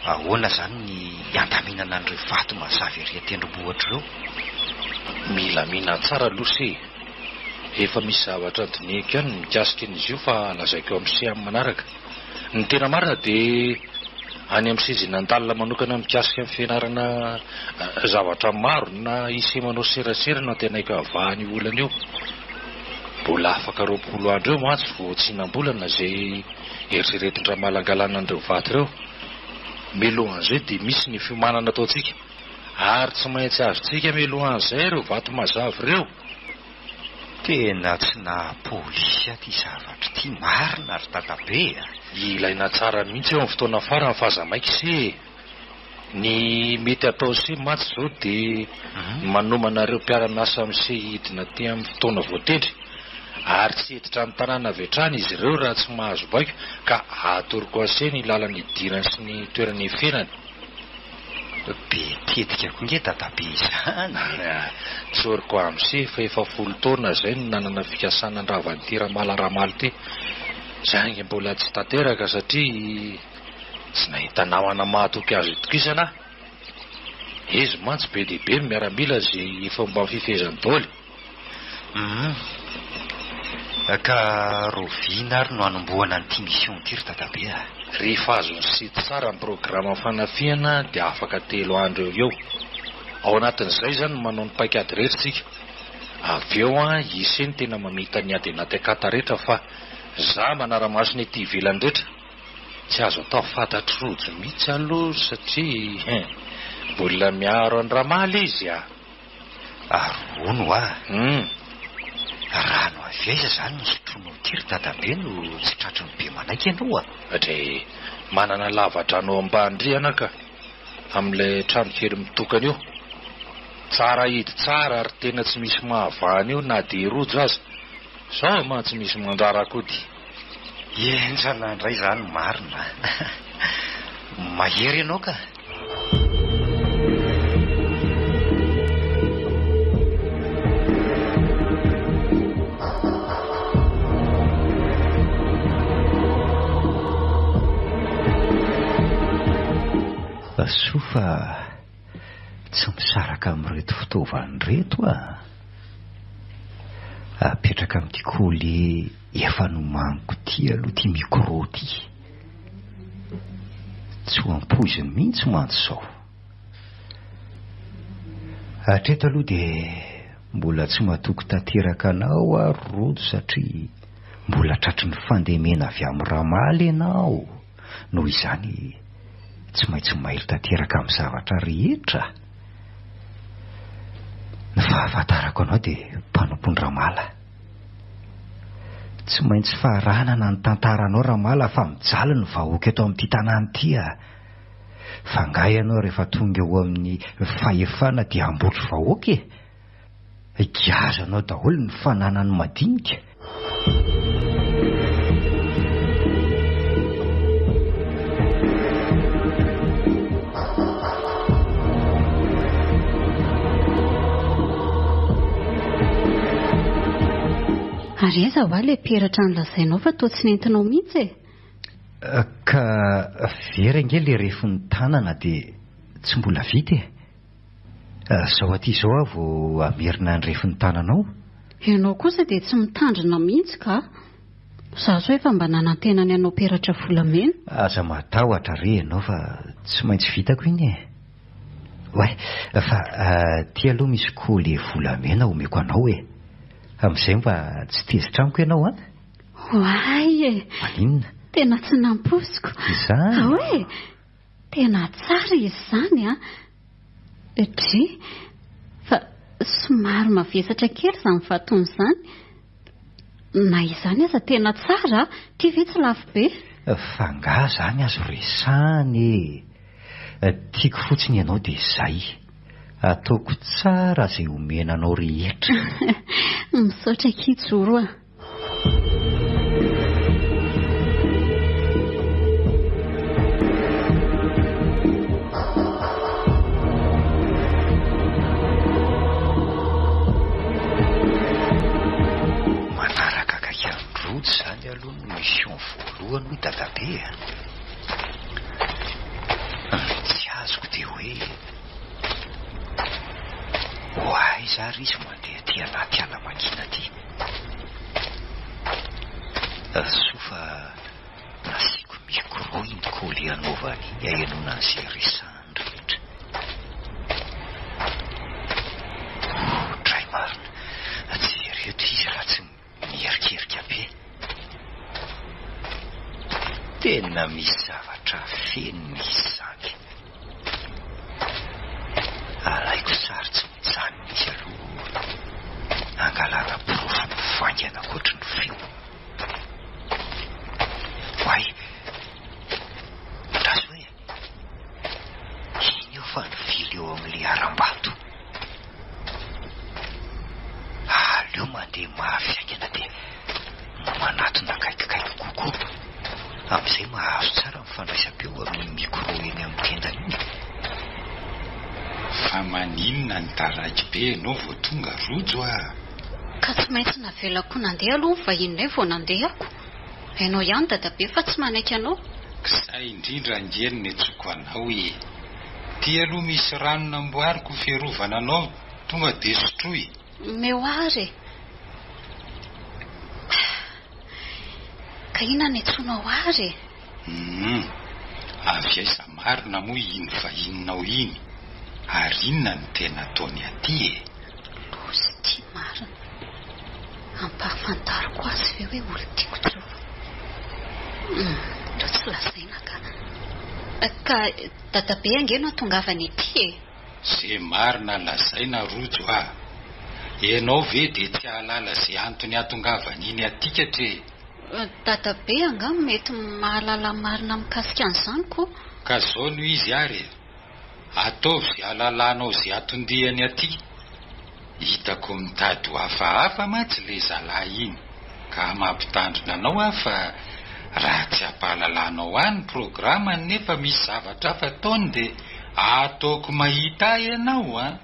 Ahoana izany ny handaminana an'ireo vato mazava ery an-tendrombohitra ireo? Milamina tsara aloha se e. Efa misy zavatra dinihiko ihany ny mikasika an'izy io fa lazaiko amin'i se amin'ny manaraka. Ny tena marina dia any amin'ny sezy nandalina manokana mikasika ny fianarana zavatra maro na ise manao serasera no antenaiko havaha an'io olana io. Mbola afaka 20 andro eo mantsy vao tsy hinam-bolana izay eritreretin-dRamalangalana an'ireo vato ireo. Mialohan'izay dia misy ny fiomanana ataontsika ary tsy maintsy azontsika mialohan'izay ireo vato mazava ireo. Tena tsy naha polisy ahy ity zavatra ity marina ry dadabe a! Ilaina tsara mihitsy eo amin'ny fotoana farany fa aza maika ise e! Ny mety atao se mantsy izao dia ny manomana ireo mpiara-miasa amin'ny se hidina aty amin'ny fotoana voatendry ary tsy hiditra ny tanàna avy hatrany izy ireo raha tsy mahazo baiko ka atoroko an'se ny lalana idirany sy ny toerana iafenany. Be tetika koa nge dadabe izany e! Tsoriko amse fa efa folo taona zay no nanana fikasana handrava an'ity Ramala Ramaly ity saingy mbola tsy tanteraka satria tsy nahita namana mahatoky azo itokisana aho. Izy mantsy be dia be ny miaramila izay efa mba fifehezany daholo. Humm. Ka rahoviana ary no hanombohana an'ity mission ity ry dadabe a? Rehefa azon'i Sity tsara ny programa fanafihana dia afaka telo andro eo ho eo. Ao anatin'izay izany no manao ny paik'ady rehetra isika. Avy eo an, ise no tena mamita ny ady anaty akata rehetra fa za manara-maso ny ety ivelany rehetra. Tsy azo atao fantatr'i Rojo mihitsy aloha satria mbola miaro an'i Ramaly izy a! Ary hono hoa, Hum. Rano avy aiza izany no sotroinao ity ry dadabe no tsy tratry ny be manaiky ianao a? Dre, manana lava-drano ao ambany rihana ka, amin'ilay trano kely mitokana io. Tsara hidy tsara ary tena tsy misy mahavaha an'io na dia i Rojo aza. Zao mantsy misy mandrara kody. Henjana indray izany marina. Mahery ianao ka. Soa fa tsy misaraka amin'ireto fitaovana ireto aho. Apetraka amin'ity colis efa nomaniko ity aloha ity micro ity. Tsy ho ampoiziny mihitsy mantsy izao. Hatreto aloha dia mbola tsy matoky tanteraka anao aho ry Rojo satria mbola tratry ny fandemena avy amin'i Ramaly ianao. Noho izany tsy maintsy mailo tanteraka amin'ny zavatra rehetra. Ny fahafantarako anao dia mpanompon-dRamala. Tsy maintsy faranana ny tantaranao Ramala fa mijaly ny vahoaka eto amin'ity tanàna ity a! Fa angaha ianao rehefa tonga eo amin'ny fahefana dia hambotry vahoaka e? Giazanao daholo ny fananany madinika. Ary aiza hoa ilay peratra nolazainao fa toa tsy nentinao mihitsy e? Ka very ange ilay refin'ny tanana dia tsy mbola vita e. Zao aty izao aho vao hamerina ny refin'ny tananao. Ianao kosa dia tsy mitandrina mihitsy ka. Za zao efa mba nanantena ny hanao peratra volamena. Aza matahotra re ianao fa tsy maintsy vitako iny e. Oay, fa ty aloha misy colis volamena omeko anao e. Amin'izay mba tsy tezitra amiko ianao an. Oay e! Maninona? Tena tsy nampoiziko. Izany? Ao e! Tena tsara izy izany an! Dry! Fa somary mavesatra kely izany vatony izany. Na izany aza tena tsara a! Ity ve tsy lafo be? Fa angaha izany azo resahana e! Tiako fotsiny ianao dia izay. Ataoko tsara izay omena anao rehetra. Misaotra akia Joro a! Manaraka akaiky an'i Rojo izany aloha no mission voalohany hoy dadabe a! Ny tsy azoko dia hoe ho aiza ary izy mandeha aty anaty ala mangina aty? Soa fa nasiako micro iny colis anaovany iny ahenoana an'izay resahany rehetra. Dray marina, jereo ity izy raha tsy miherikerika be. Tena misy zavatra afenina izy izany. Alaiko sary tsy mijanona izy aloha hangalana porofo mivaingana ankoatry ny feo. Oay! Andraso e! Iny eo fa nivily eo amin'ilay harambato. Aleo mandeha mafy haingana dia manatona akaikikaiky kokoa. Amin'izay mahazo tsara ny fandraisam-peo amin'iny micro eny amin'ny tendany iny. Fa maninona no taraiky be ianao vao tonga Rojo a? Ka tsy maintsy navelako nandeha aloha ny vahininay vao nandeha ako. Hainao ihany dadabe fa tsy manaiky anao. K'izay indrindra ange no niantsoako anao e! Ty aloha misy rano namboariko ho fiarovana anao, tonga dia sotroy. Omeo ahy ary e! Ka inona no iantsoanao ahy ary e? Humm. Avy aiza marina moa iny vahininao iny? Ary inona no tena ataony aty e? Loza ity marina. Ampahafantariko azy ve hoe olon-tiako Jehovah? Humm, aleo tsy lazaina ka. Ka dadabe ange no hahatongavany ety e! Ze marina lazaina Rojo a! Enao ve de tsy hahalala ze antony hahatongavan'iny atikatra e! Dadabe angaha mety mahalala marina mikasika an'izany ko! Ka zao no izy ary e! Ataovy ze hahalalanao ze atondihany aty! Hitako mitady ho hafahafa mantsy le zalahy iny ka mampitandrina anao aho fa raha tsy ampahalalanao ahy ny programany nefa misy zavatra hafa ataony dia ataoko mahita ahy ianao an!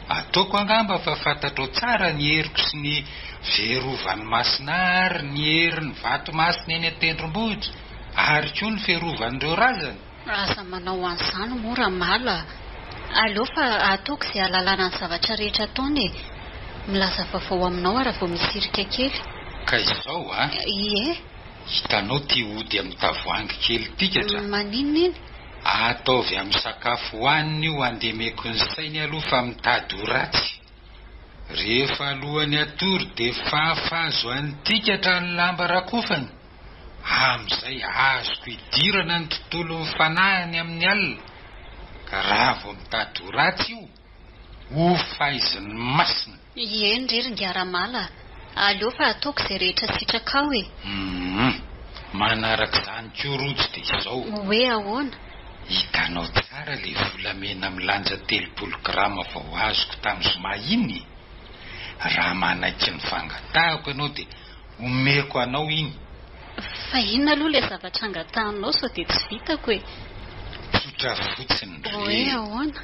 Ataoko angamba fa fantatrao tsara ny heriko sy ny fiarovan'ny masina ary ny herin'ny vato masina eny an-tendrombohitra ary koa ny fiarovan'ireo razana. Aza manao an'izany moa Ramala a! Aleo fa ataoko izay hahalalana ny zavatra rehetra ataony e! Milaza vaovao aminao aho raha vao misy hirika kely. Ka izao a! Ie. Hitanao ity ody amin'ny tavoahangy kely ity katra? Maninona iny? Ataovy amin'ny sakafo hohaniny io handemeko ny sainy aloha fa mitady ho ratsy. Rehefa alohan'ny hatory dia fahafazo an'tikatra ny lamba rakofany, amin'izay azoko idirana ny tontolon'ny fanahiny amin'ny alina, ka raha vao mitady ho ratsy io, Ho faizin'ny masina. Eny re ry Ingahy Ramala a! Aleo fa ataoko izay rehetra sitrakao e! Humm. Manaraka izany koa Rojo dia izao. Hoe ahoana? Hitanao tsara ilay volamena milanja 30 grama vao azoko tamin'ny zoma iny? Raha manaiky ny fangatahako ianao dia omeko anao iny. Fa inona aloha ilay zavatra angatahinao sao dia tsy vitako e? Tsotra fotsiny re. Hoe ahoana?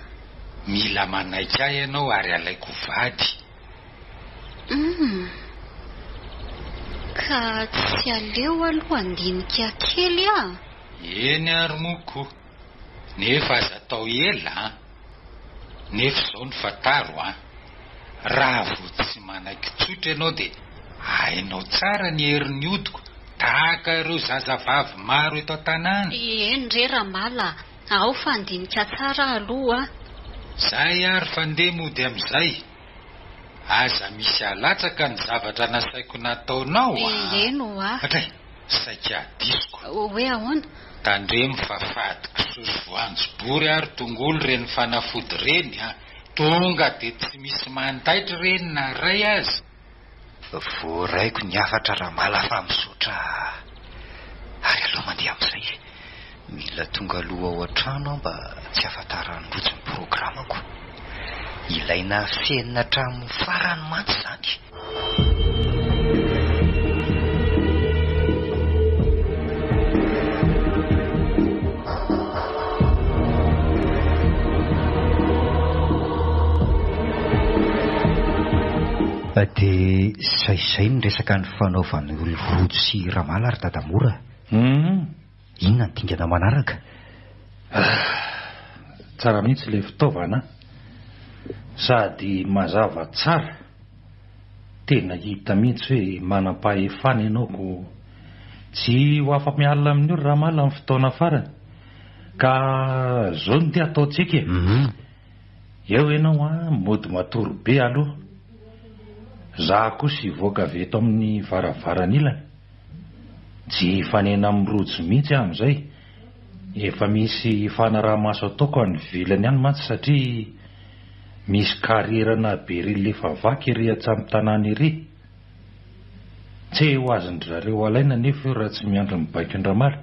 Mila manaiky ahy ianao ary alaiko ho vady. Humm. Ka tsy aleo aloha handinika kely aho? Eny ary moa ko. Nefa aza atao ela an! Nefa izao no fantaro an! Raha vao tsy manaiky tsotra ianao dia hainao tsara ny herin'ny hodiko tahaka ireo zazavavy maro eto an-tanàna. Eny re Ramala a! Ao fa handinika tsara aho aloha a! Zay ary fa ndeha mody amin'izay. Aza misy alatsaka ny zavatra nasaiko nataonao a! Eny ho'a. Hatray, saika hadisoko. Hoe ahoana? Tandremo fa fady kisoa sy voanjobory ary tongolo ireny fanafody ireny a! Tonga dia tsy misy mandaitra ireny na iray aza. Voaraiko ny hafatra Ramala fa misaotra ary aleo mandeha amin'izay e! Mila tonga aloha ao an-trano aho mba tsy hahafantaran'i Rojo ny programako. Ilaina afenina hatramin'ny farany mantsy izany. Dia izay izay ny resaka nifanaovan'i Rojo sy Ramala ry Dadamora. Hum. Inona ny dingana manaraka? Ah! Tsara mihitsy ilay fitaovana an! Sady mazava tsara. Tena hita mihitsy hoe manam-pahefana ianao ko tsy ho afa-miala amin'io ry Ramala amin'ny fotoana farany. Ka zao no ndeha ataontsika e! Eo ianao an, mody matory be aloha. Za kosa hivoaka avy eto amin'ny varavaran'ilany. Tsy hifanena amin'i Rojo mihitsy aho amin'izay. Efa misy fanaraha-maso ataoko any ivelany any mantsy satria misy carrière-na beryl efa vaky ery an-tsampon-tanàna ery. Tsy ho azon-dry zareo alaina anefa io raha tsy miandry ny baikon-dRamala.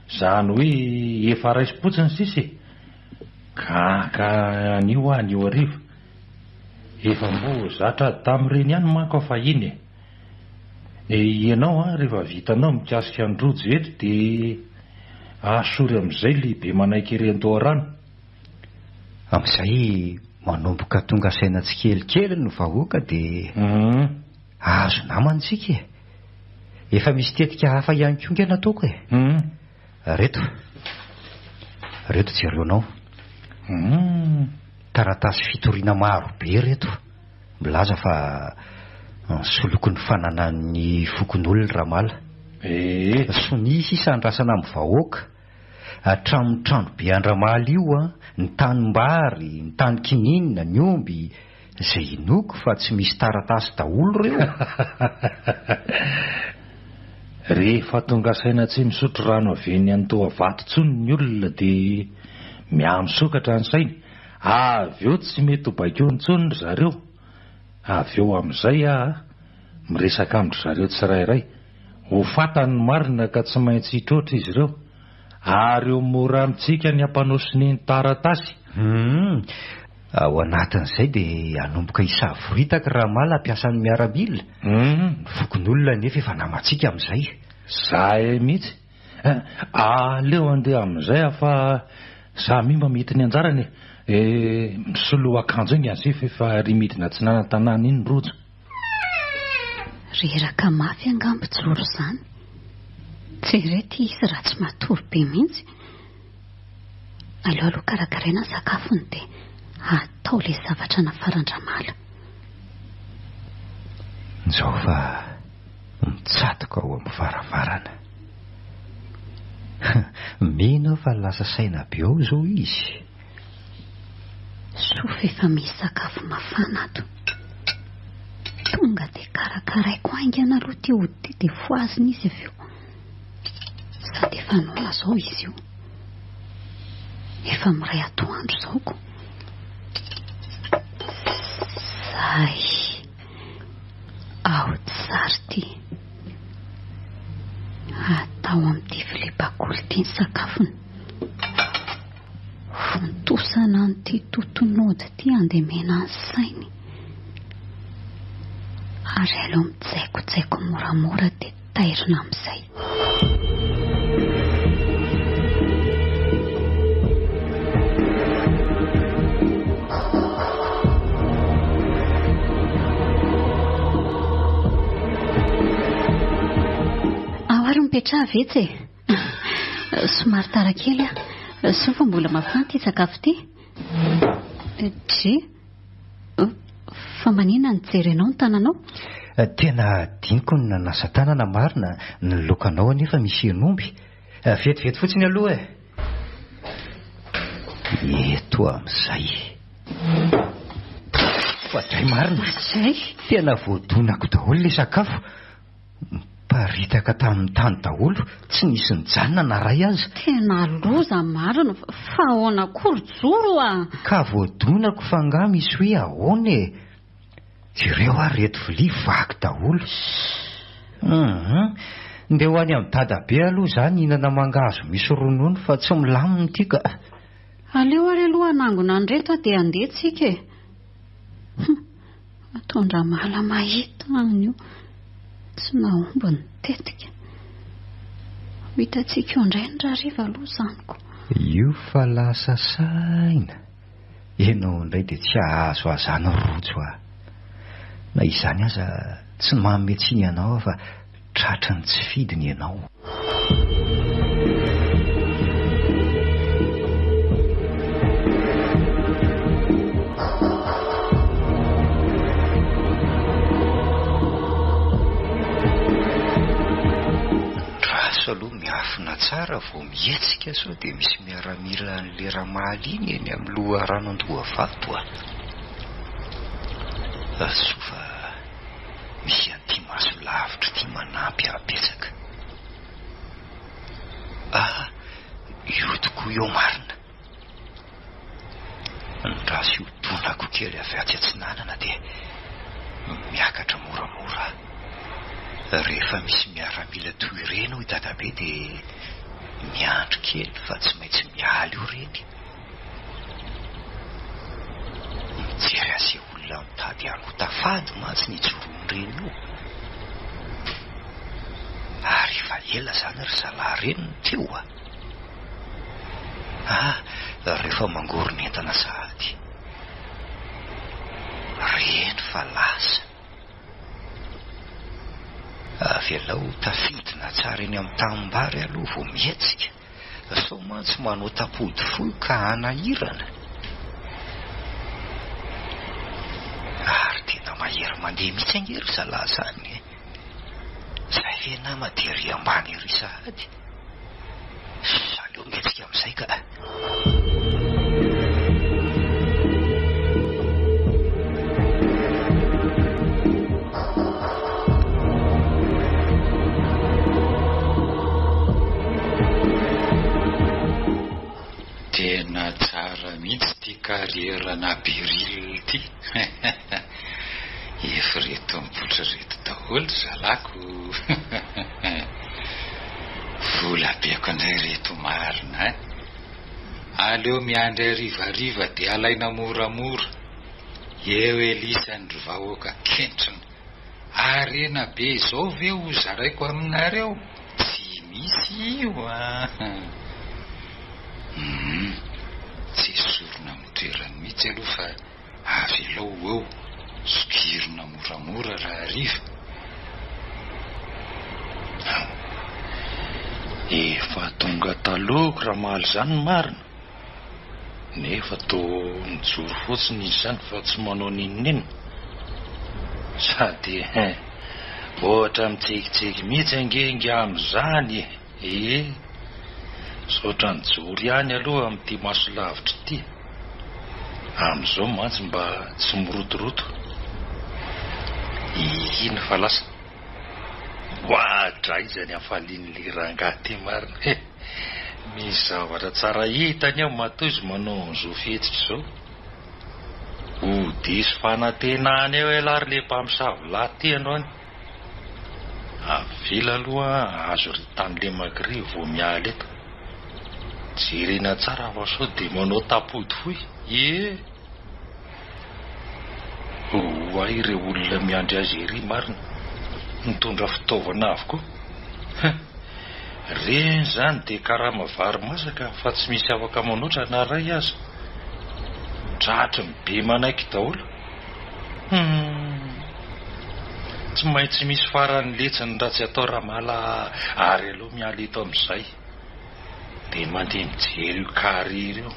Izany hoe efa raisim-potsiny sisa e! Gaga an'io aho anio hariva. Efa mbo zatra ady tamin'ireny ihany manko aho fahiny e! Ianao an, rehefa vitanao mikasika an'i Rojo eto dia asory amin'izay lehibe manaiky ery an-doharano. Amin'izay manomboka tonga saina tsikelikely ny vahoaka dia hahazo namana isika e! Efa misy tetika hafa ihany koa nge nataoko e! Reto, reto jereonao. Humm. Taratasy fitoriana maro be ireto milaza fa nisoloky ny fananan'ny fokonolona Ramala. Ee. Sonia sisa andrasana amin'ny vahoaka. Hatramin'ny trano be an-dRamala io, ny tanimbary, ny tany kininina, ny omby, izay inoako fa tsy misy taratasy daholo ireo. Rehefa tonga saina tsy misotro rano avy eny Antohavato intsony ny olona dia mihamisokatra ny sainy, avy eo tsy mety ho baikoina intsony ry zareo, avy eo amin'izay aho miresaka amin-dry zareo tsirairay, ho fantany ny marina ka tsy maintsy hitroatra izy ireo, ary ho mora amintsika ny hampanao sonia ny taratasy. Humm. Ao anatin'izay dia hanomboka hisavoritaka Ramala hampiasa ny miaramila. Humm. Ny fokonolona anefa efa namantsika amin'izay. Zahay mihitsy. Aleo handeha amin'izay aho fa samy mba mety ny anjarany e. Eh, misoloa akanjo haingana se fa efa ry midina atsinanana-tanàna iny rojo. Reraka mafy angamba Joro izany. Jereo ity izy raha tsy matory be mihitsy. Aleo aloha karakaraina ny sakafony dia atao ilay zavatra nafaran-dRamala. Izao fa mitsatoka ao amin'ny varavarana. Mino aho fa lasa saina be ao izao izy. Soa fa efa misy sakafo mafana ato. Tonga dia karakaraiko haingana aloha ity ody ity dia fohazina izy avy eo. Sady efa noana izao izy io. Efa miray atoandro izao ko. Zay. Ao tsara ity. Atao amin'ity vilia bakoly ity ny sakafony. Vontosana an'ity totonody ity handemena ny sainy. Ary aleo mijaikojaiko moramora dia tairina amin'izay. Ao ary mipetraha vetsy e! Somary tara kely aho. Soa fa mbola mafana ity sakafo ity. Dry, fa maninona no jerenao ny tananao? Tena adinoko ny nanasa tanana marina, ny laokanao anefa misy hen'omby. Vetivety fotsiny aloha e! Eto amin'izay. Fa dray marina. Izay? Tena voadonako daholo ilay sakafo. Niparitaka tamin'ny tany daholo, tsy nisy nijanona na iray aza. Tena loza marina, fa ahoana koa ry Joro a! Ka voadonako fa angaha misy hoe ahoana e! Jereo ary ireto vilia vaky daholo. Hum, ndeha ho any amin'i Dadabe aloha izaho nihinana mangahazo misy ronono fa tsy milamina ity ka. Aleo ary aloha hanangona an'ireto aho dia handeha tsika e! Hum. Ataon-dRamala mahita an'io. Tsy nahomby ny tetika. Ho hitantsika eo indray ny rahariva aloha izany ko. Io fa lasa saina. Ianao indray dia tsy hahazo azany rojo a. Na izany aza tsy manome tsiny anao aho fa tratry ny tsy fidiny ianao. Ndraso aloha miafina tsara vao mihetsika sao dia misy miaramila an'le Ramaly iny eny amin'ny loharano Andohavato a! Soa fa misy an'ity maso lavitra ity manampy ahy betsaka. Ah, io tokoa io marina. Andraso io donako kely avy atsy atsinanana dia miakatra moramora aho. Rehefa misy miaramila toy ireny hoy dadabe dia miandry kely fa tsy maintsy miala io ireny. Mijery azy Olona mitady hanota fady mantsy ny ijoroan'ireny io. Ary efa ela izany ry zalahy ireny no teo a! Ah, rehefa mangoron'entana sahady. Reny fa lasa. Avelao ho tafidina tsara eny amin'ny tanimbary aloha vao mihetsika. Sao mantsy manao tampody fohy ka hanahirana. mandeha mihitsy ange ry zalahy zany e! Zay ve nama dia ery ambany ery sahady? Aleo mihetsika amin'izay ka! Tena tsara mihitsy ity carrière na beryl ity. Efa ireto mipoitra ireto daholo ry zalako. Vola beko indray ireto marina an. Aleo miandry harivariva dia alaina moramora. Eo elisany ry vahoaka kentrina. Harena be izao ve ho zaraiko aminareo? Tsy misy io an! Humm, tsy esorina amin'ny toerany mihitsy aloha fa avelao ho eo, sokirina moramora rahariva. Ao. Efa tonga talohako ramaly izany ny marina. Nefa toa mijoro fotsiny izy izany fa tsy manao n'inon'inona. Sady hein, ohatra mitsikitsiky mihitsy ange ingahy amin'izany e! Ee, misaotra nijoro ihany aloha amin'ity maso lavitra ity. Amin'izao mantsy mba tsy mirotoroto. Iny fa lasa. Oadra aiza ny hafalian'ilay rangahy ity marina e! Misy zavatra tsara hitany ao matoa izy manao an'izao fihetsika izao. Ho diso fanantenana eo ialahy ry le mpamosavy lahy ity androany. Avela aloha hahazo ry tany lemaka ry vao miala eto. Jerena tsara fa sao dia manao tampody fohy. Ie! Oay ireo olona miandry azy ery marina, mitondra fitaovana avokoa. Hein! Reny izany dia karama vary masaka fa tsy misy afaka manoatra na iray aza. Tratry ny be manaiky daholo. Hum! Tsy maintsy misy farany letsy ny ratsy atao Ramala ary aleo miala eto amin'izay. Dia mandeha mijery io carrière io.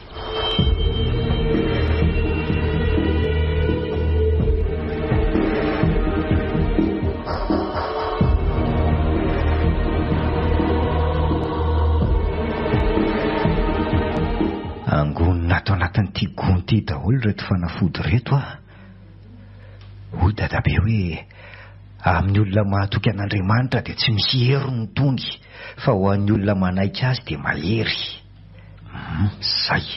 Angonina ato anatin'ity gony ity daholo ireto fanafody ireto ah. Hoy dadabe hoe amin'ny olona mahatoky an'Andriamanitra dia tsy misy hery ny tony fa ho an'ny olona manaiky azy dia mahery. Hum, zay.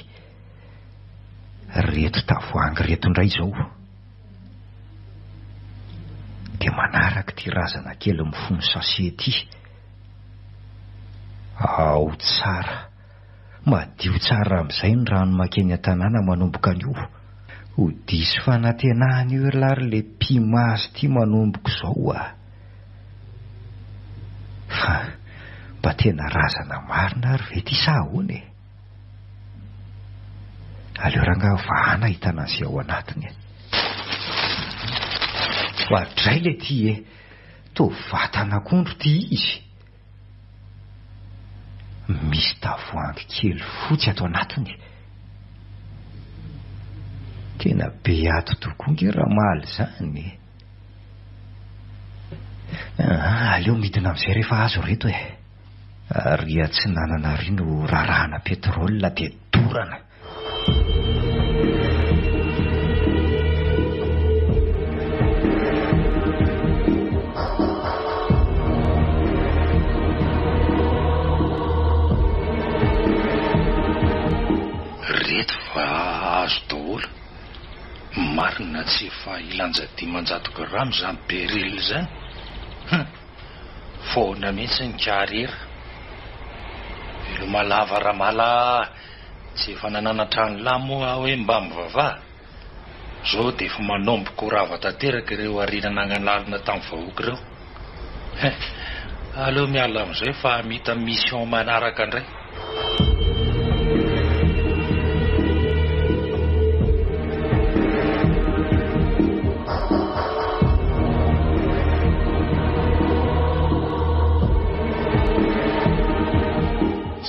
Reto tavoahangy reto indray izao. Dia manaraka ity razana kely mifono sachet ity. Ao tsara. Madio tsara amin'izay ny rano makeny an-tanàna manomboka anio. Ho diso fanantenana eo elah ry le mpimasy ity manomboka izao a! Fa mba tena razana marina ary ve ity sa ahoana e? Aleo rangaha vahana ahitana an'izay ao anatiny e! Oadray le ty e! Toa vatan'akondro ty izy! Misy tavoahangy kely fotsy ato anatiny. Tena be ato tokoa nge Ramaly izany e. Ah, aleo midina amin'izay rehefa azo ireto e. Ary atsinanana ary no rarahana pétrole dia dorana. Reto fa azo daholo. Marina tsy efa hilanja 500 grama izany beryl izany. Hum. Foana mihitsy ny carrière. Veloma lava Ramala a! Tsy efa nananatra an'lah moa aho hoe mba mivavaha? Zao dia efa manomboka ho rava tanteraka ireo harena nangalarina tamin'ny vahoaka ireo. Hein! Aleo miala amin'izay fa hamita mission manaraka indray.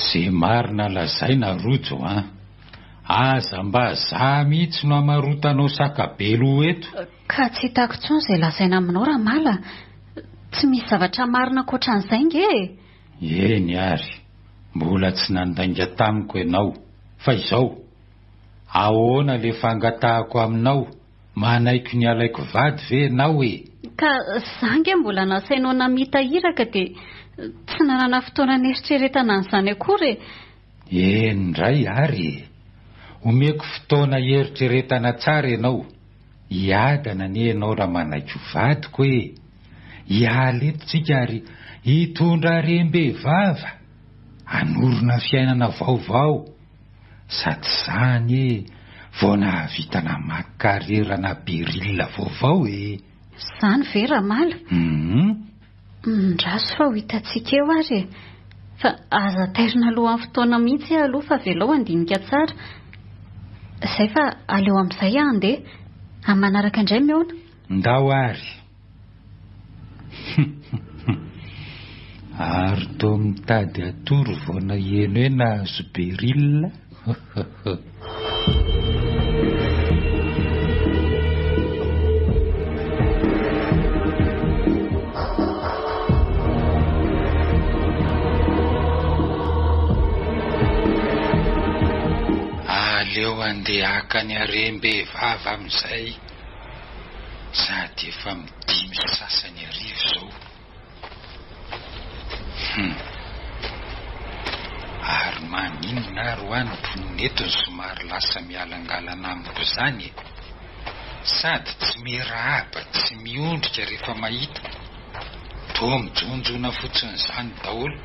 Ze marina lazaina Rojo an! Aza mba za mihitsy no hamarotanao saka be loha eto. Ka tsy hitako intsony izay lazaina aminao Ramala. Tsy misy zavatra marina ankoatran'izay nge e! Eny ary, mbola tsy nandainga tamiko ianao. Fa izao, ahoana le fangatahako aminao, manaiky ny halaiko vady ve ianao e? Ka za nge mbola nasainao namita iraka dia tsy nanana fotoana nieritreretana an'izany akory e! Eny indray ary e! Omeko fotoana hieritreretana tsara ianao. Hiadana anie ianao raha manaiky ho vadiko e! Hiala eto tsika ary hitondra harem-behivava, hanorina fiainana vaovao. Sady za anie vao nahavita namaky carrière-na beryl vaovao e! Izany ve Ramala? Hum. Ndraso fa ho hitantsika eo ary e! Fa aza tairina alohan'ny fotoana mihitsy aho aloha fa avelao handinika tsara. Izay fa aleo amin'izay aho handeha. Amin'ny manaraka indray mihaona. Ndao ary. Ary toa mitady hatory vao naheno hoe nahazo beryl. Aleo andeha haka ny harem-behivavy amin'izay sady efa midimy sy sasany hariva izao. Hum. Ary maninona ary hoa ny mponina eto no somary lasa mialangalana amiko izany e? Sady tsy miarahaba tsy miondrika rehefa mahita. Toa mijonjona fotsiny izany daholo.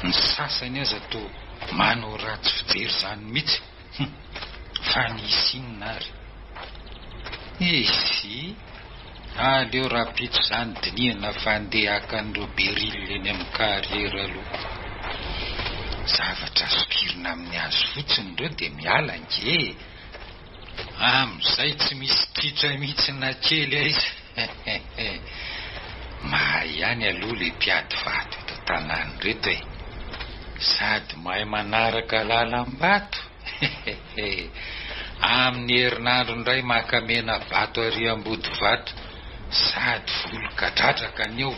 Ny sasany aza toa manao ratsy fijery izany mihitsy. Hum. Fa nisy inona ary? Izy! Aleo rahampitso izany dinihana fa andeha haka an'ireo beryl eny amin'ny carrière aloha. Zavatra sokirina amin'ny hazo fotsiny ireo dia miala ange e! Amin'izay tsy misy tritra mihitsy na kely aiza. Mahay ihany aloha ilay mpiady vato eto an-tanàna ireto e! Sady mahay manaraka lalam-bato. Hehehe. Amin'ny herinandro indray maka mena-bato ary Ambodivato sady volo kadradraka ny eo.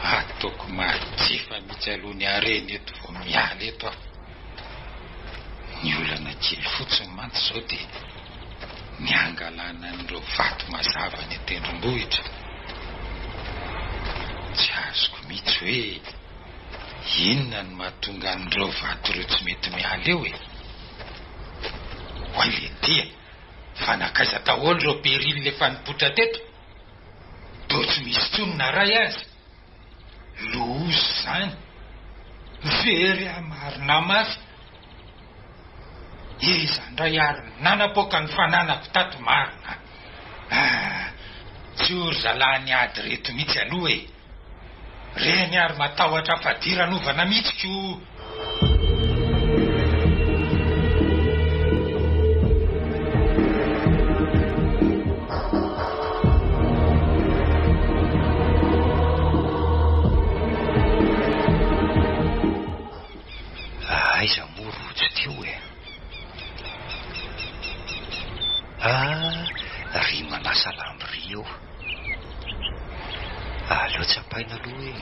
Ataoko majifa mihitsy aloha ny harena eto vao miala eto aho. Ny olana kely fotsiny mantsy izao dia ny hangalana an'ireo vato mazava any an-tendrombohitra. Tsy azoko mihitsy hoe Inona no mahatonga an'ireo vato ireo tsy mety miala eo e? Oay le dia! Fa nankaiza daholo ireo beryl efa nipoitra teto? Toa tsy misy intsony na iray aza. Loza izany! Very aho marina mafy! Iza indray ary no nanapoaka ny fananako tato marina? Ah! Tsy ho ry zalahy niady ireto mihitsy aloha e! Reny ary matahotra fadiranovana mihitsy ko! Aiza moa rojo teo e? Ah, ry manasa lambo ry eo. Aleo tsapaina aloha hoe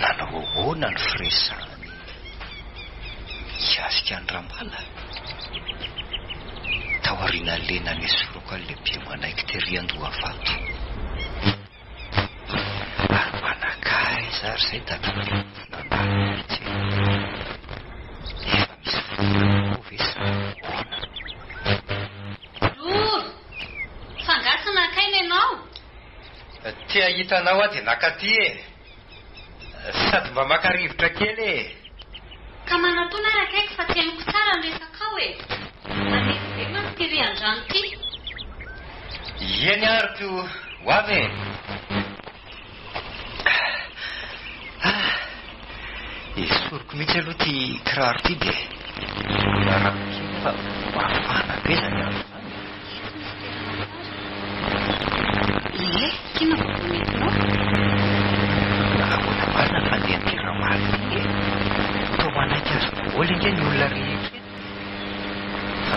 nanao ahoana ny firesahany mikasika an'i Ramala? Taorian'ilay nanesorako an'ilay be manaiky tery Andohavato. Ary mba nankaiza ary izay dadatoa nandalo mihitsy e? Efa misy fotoana koa ve sa ahoana? Roro! Fa angaha tsy naka aina ianao? Te hahita anao aho dia naka aty e! Sady mba maka rivotra kely e! Ka manatona ary akaiky fa tsy henoko tsara ny resakao e! Maneno be manko ity rian-drano ity. Eny ary ko ho avy e! Ah! Esoriko mihitsy aloha ity kiraro ity dia mbola rano kely fa mafana be izany andro izany e! Eto misy toerana tsara. Ie, ity no vaovao nentinao. Ahoana marina ny fandehan'ity ramaly ity e? Toa manaiky azy daholo ange ny olona rehetra eto.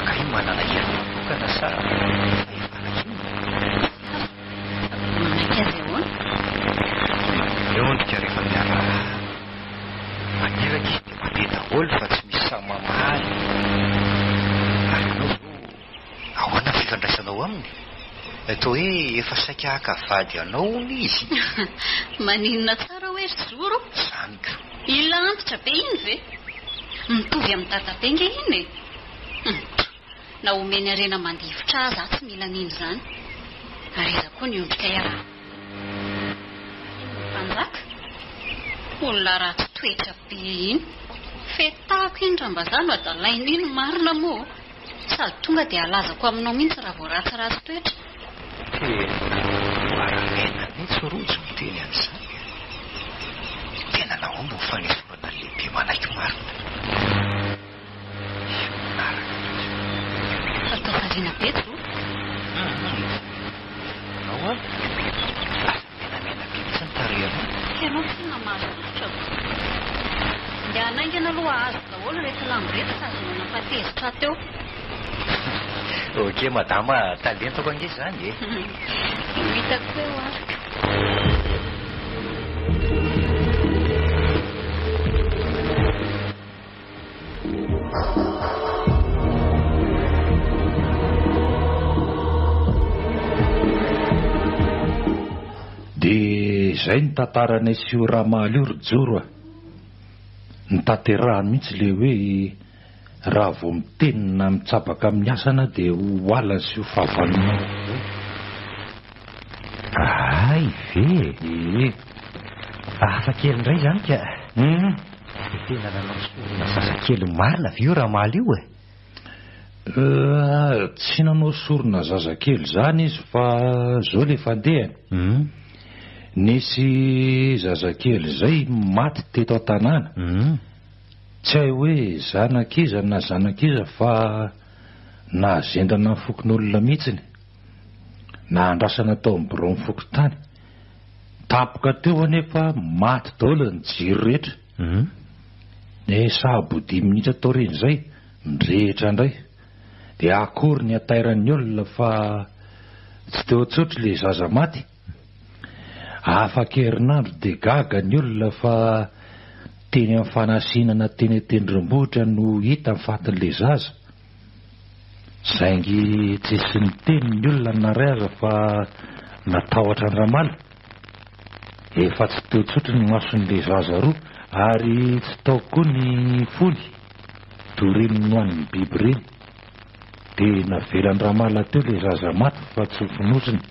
Fa angaha io manana hery manokana sa fahefana inona? Manaiky azy ahoana? Miondrika rehefa miarahaba. Maniraka izy dia mandeha daholo fa tsy misy sahy mamaly. Ary ianao izao ahoana ny fifandraisanao aminy? Toa hoe efa saika haka vady anao hono izy. Maninona tsara hoe ry Joro? Izany ko. Ila antitra be iny ve? Mitovy amin'i Dadabe nge iny e! Hum. Na omeny harena mandifotra aza aho tsy mila an'iny izany. Ary iza koa ny ondrika iarahana aminy? Ny mpanjaka? Olona ratsy toetra be iny. Fetahako iny raha mba za no adalaina iny marina moa. Sady tonga dia alazako aminao mihitsy raha vao ratsiratsy toetra. Tena maramena mihitsy Rojo miteny an'izany a! Tena nahomby ny fanesorana ny lehibe manaiky marina. Io manaraka mihitsy io. Fa toa variana be Joro. Hum, anao an! Lasa menamena be mihitsy ny tarehinao. Ianao tsinona mahazo tofotra vao. Ndehana haingana aloha ahazo daholo ireto lamba ireto fa azonao nampatezitra ahy teo. Ok madama a, talentako ange izany e. Ho hitako eo ary ka. Dia izay ny tantaranay sy io Ramaly io ry Joro a! Notanterahany mihitsy ilay hoe raha vao miteny na mitsabaka amin'ny asana dia ho halany sy ho fahavalonao avokoa. Hay ve e! Ee. Hafa kely indray izany ka. Hum. Dia tena nanao sorona zazakely marina ve io Ramaly io e? Euh, tsy nanao sorona zazakely izany izy fa izao ilay fandehany. Hum. Nisy zazakely izay maty teto an-tanàna. Hum. Tsy hay hoe zanak'iza na zanak'iza fa nahazendana ny fokonolona mihitsiny. Nahandrasana tao amin'ny biraon'ny fokontany. Tampoka teo anefa maty daholo ny jiro rehetra. Ny sahabo dimy minitra taorian'izay, nirehitra indray. Dia akory ny hatairan'ny olona fa tsy teo intsony ilay zaza maty. Afaka herinandro dia gaga ny olona fa teny amin'ny fanasinana teny an-tendrombohitra no hita ny fatin'ilay zaza. Saingy tsisy niteny ny olona na iray aza fa natahotra an-dRamala. Efa tsy teo tsotry ny mason'ilay zaza roa ary tsy tao koa ny fony, toy ireny nohanin'ny biby ireny. Dia navelan-dRamala teo ilay zaza maty fa tsy hofonosiny.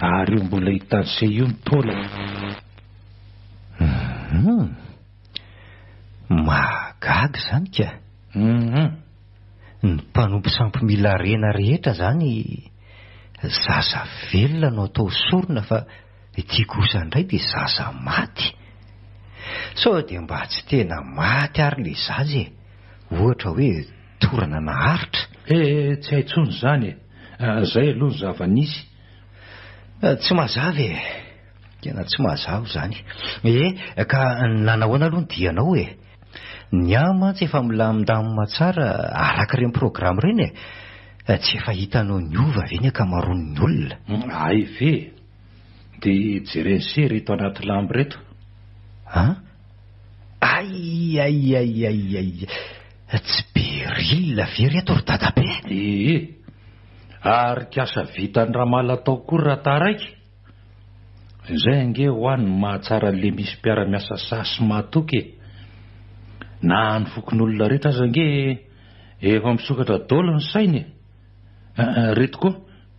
Ary io mbola hitan'i se io ny taolany. Hum. Mahagaga izany ka. Hum. Ny mpanompo sampy mila harena rehetra izany zaza velona no atao sorona fa ity kosa indray dia zaza maty. Sao dia mba tsy tena maty ary ilay zaza e? Ohatra hoe torana naharitra. He, tsy hay intsony izany e. Izay aloha ny zava-nisy. Tsy mazava e. Tena tsy mazava izany. E, ka nanahoana aloha ny dianao e? Ny ahy mantsy efa milamindamina tsara araka ireny programa ireny e. Tsy efa hitanao niova ve ny ankamaroan'ny olona? Hay ve? Dia jeren'i se ireto anaty lamba ireto. An? Ay ay ay ay ay! Tsy beryl ve ireto ry dadabe? Ee. Ary kasa vitan'i Ramala tao koa raha taraiky? Izay ange hoa no mahatsara an'le misy mpiara-miasa sahy sy mahatoky e! Na ny fokonolona rehetra aza ange efa misokatra daholo ny sainy e! Reto koa,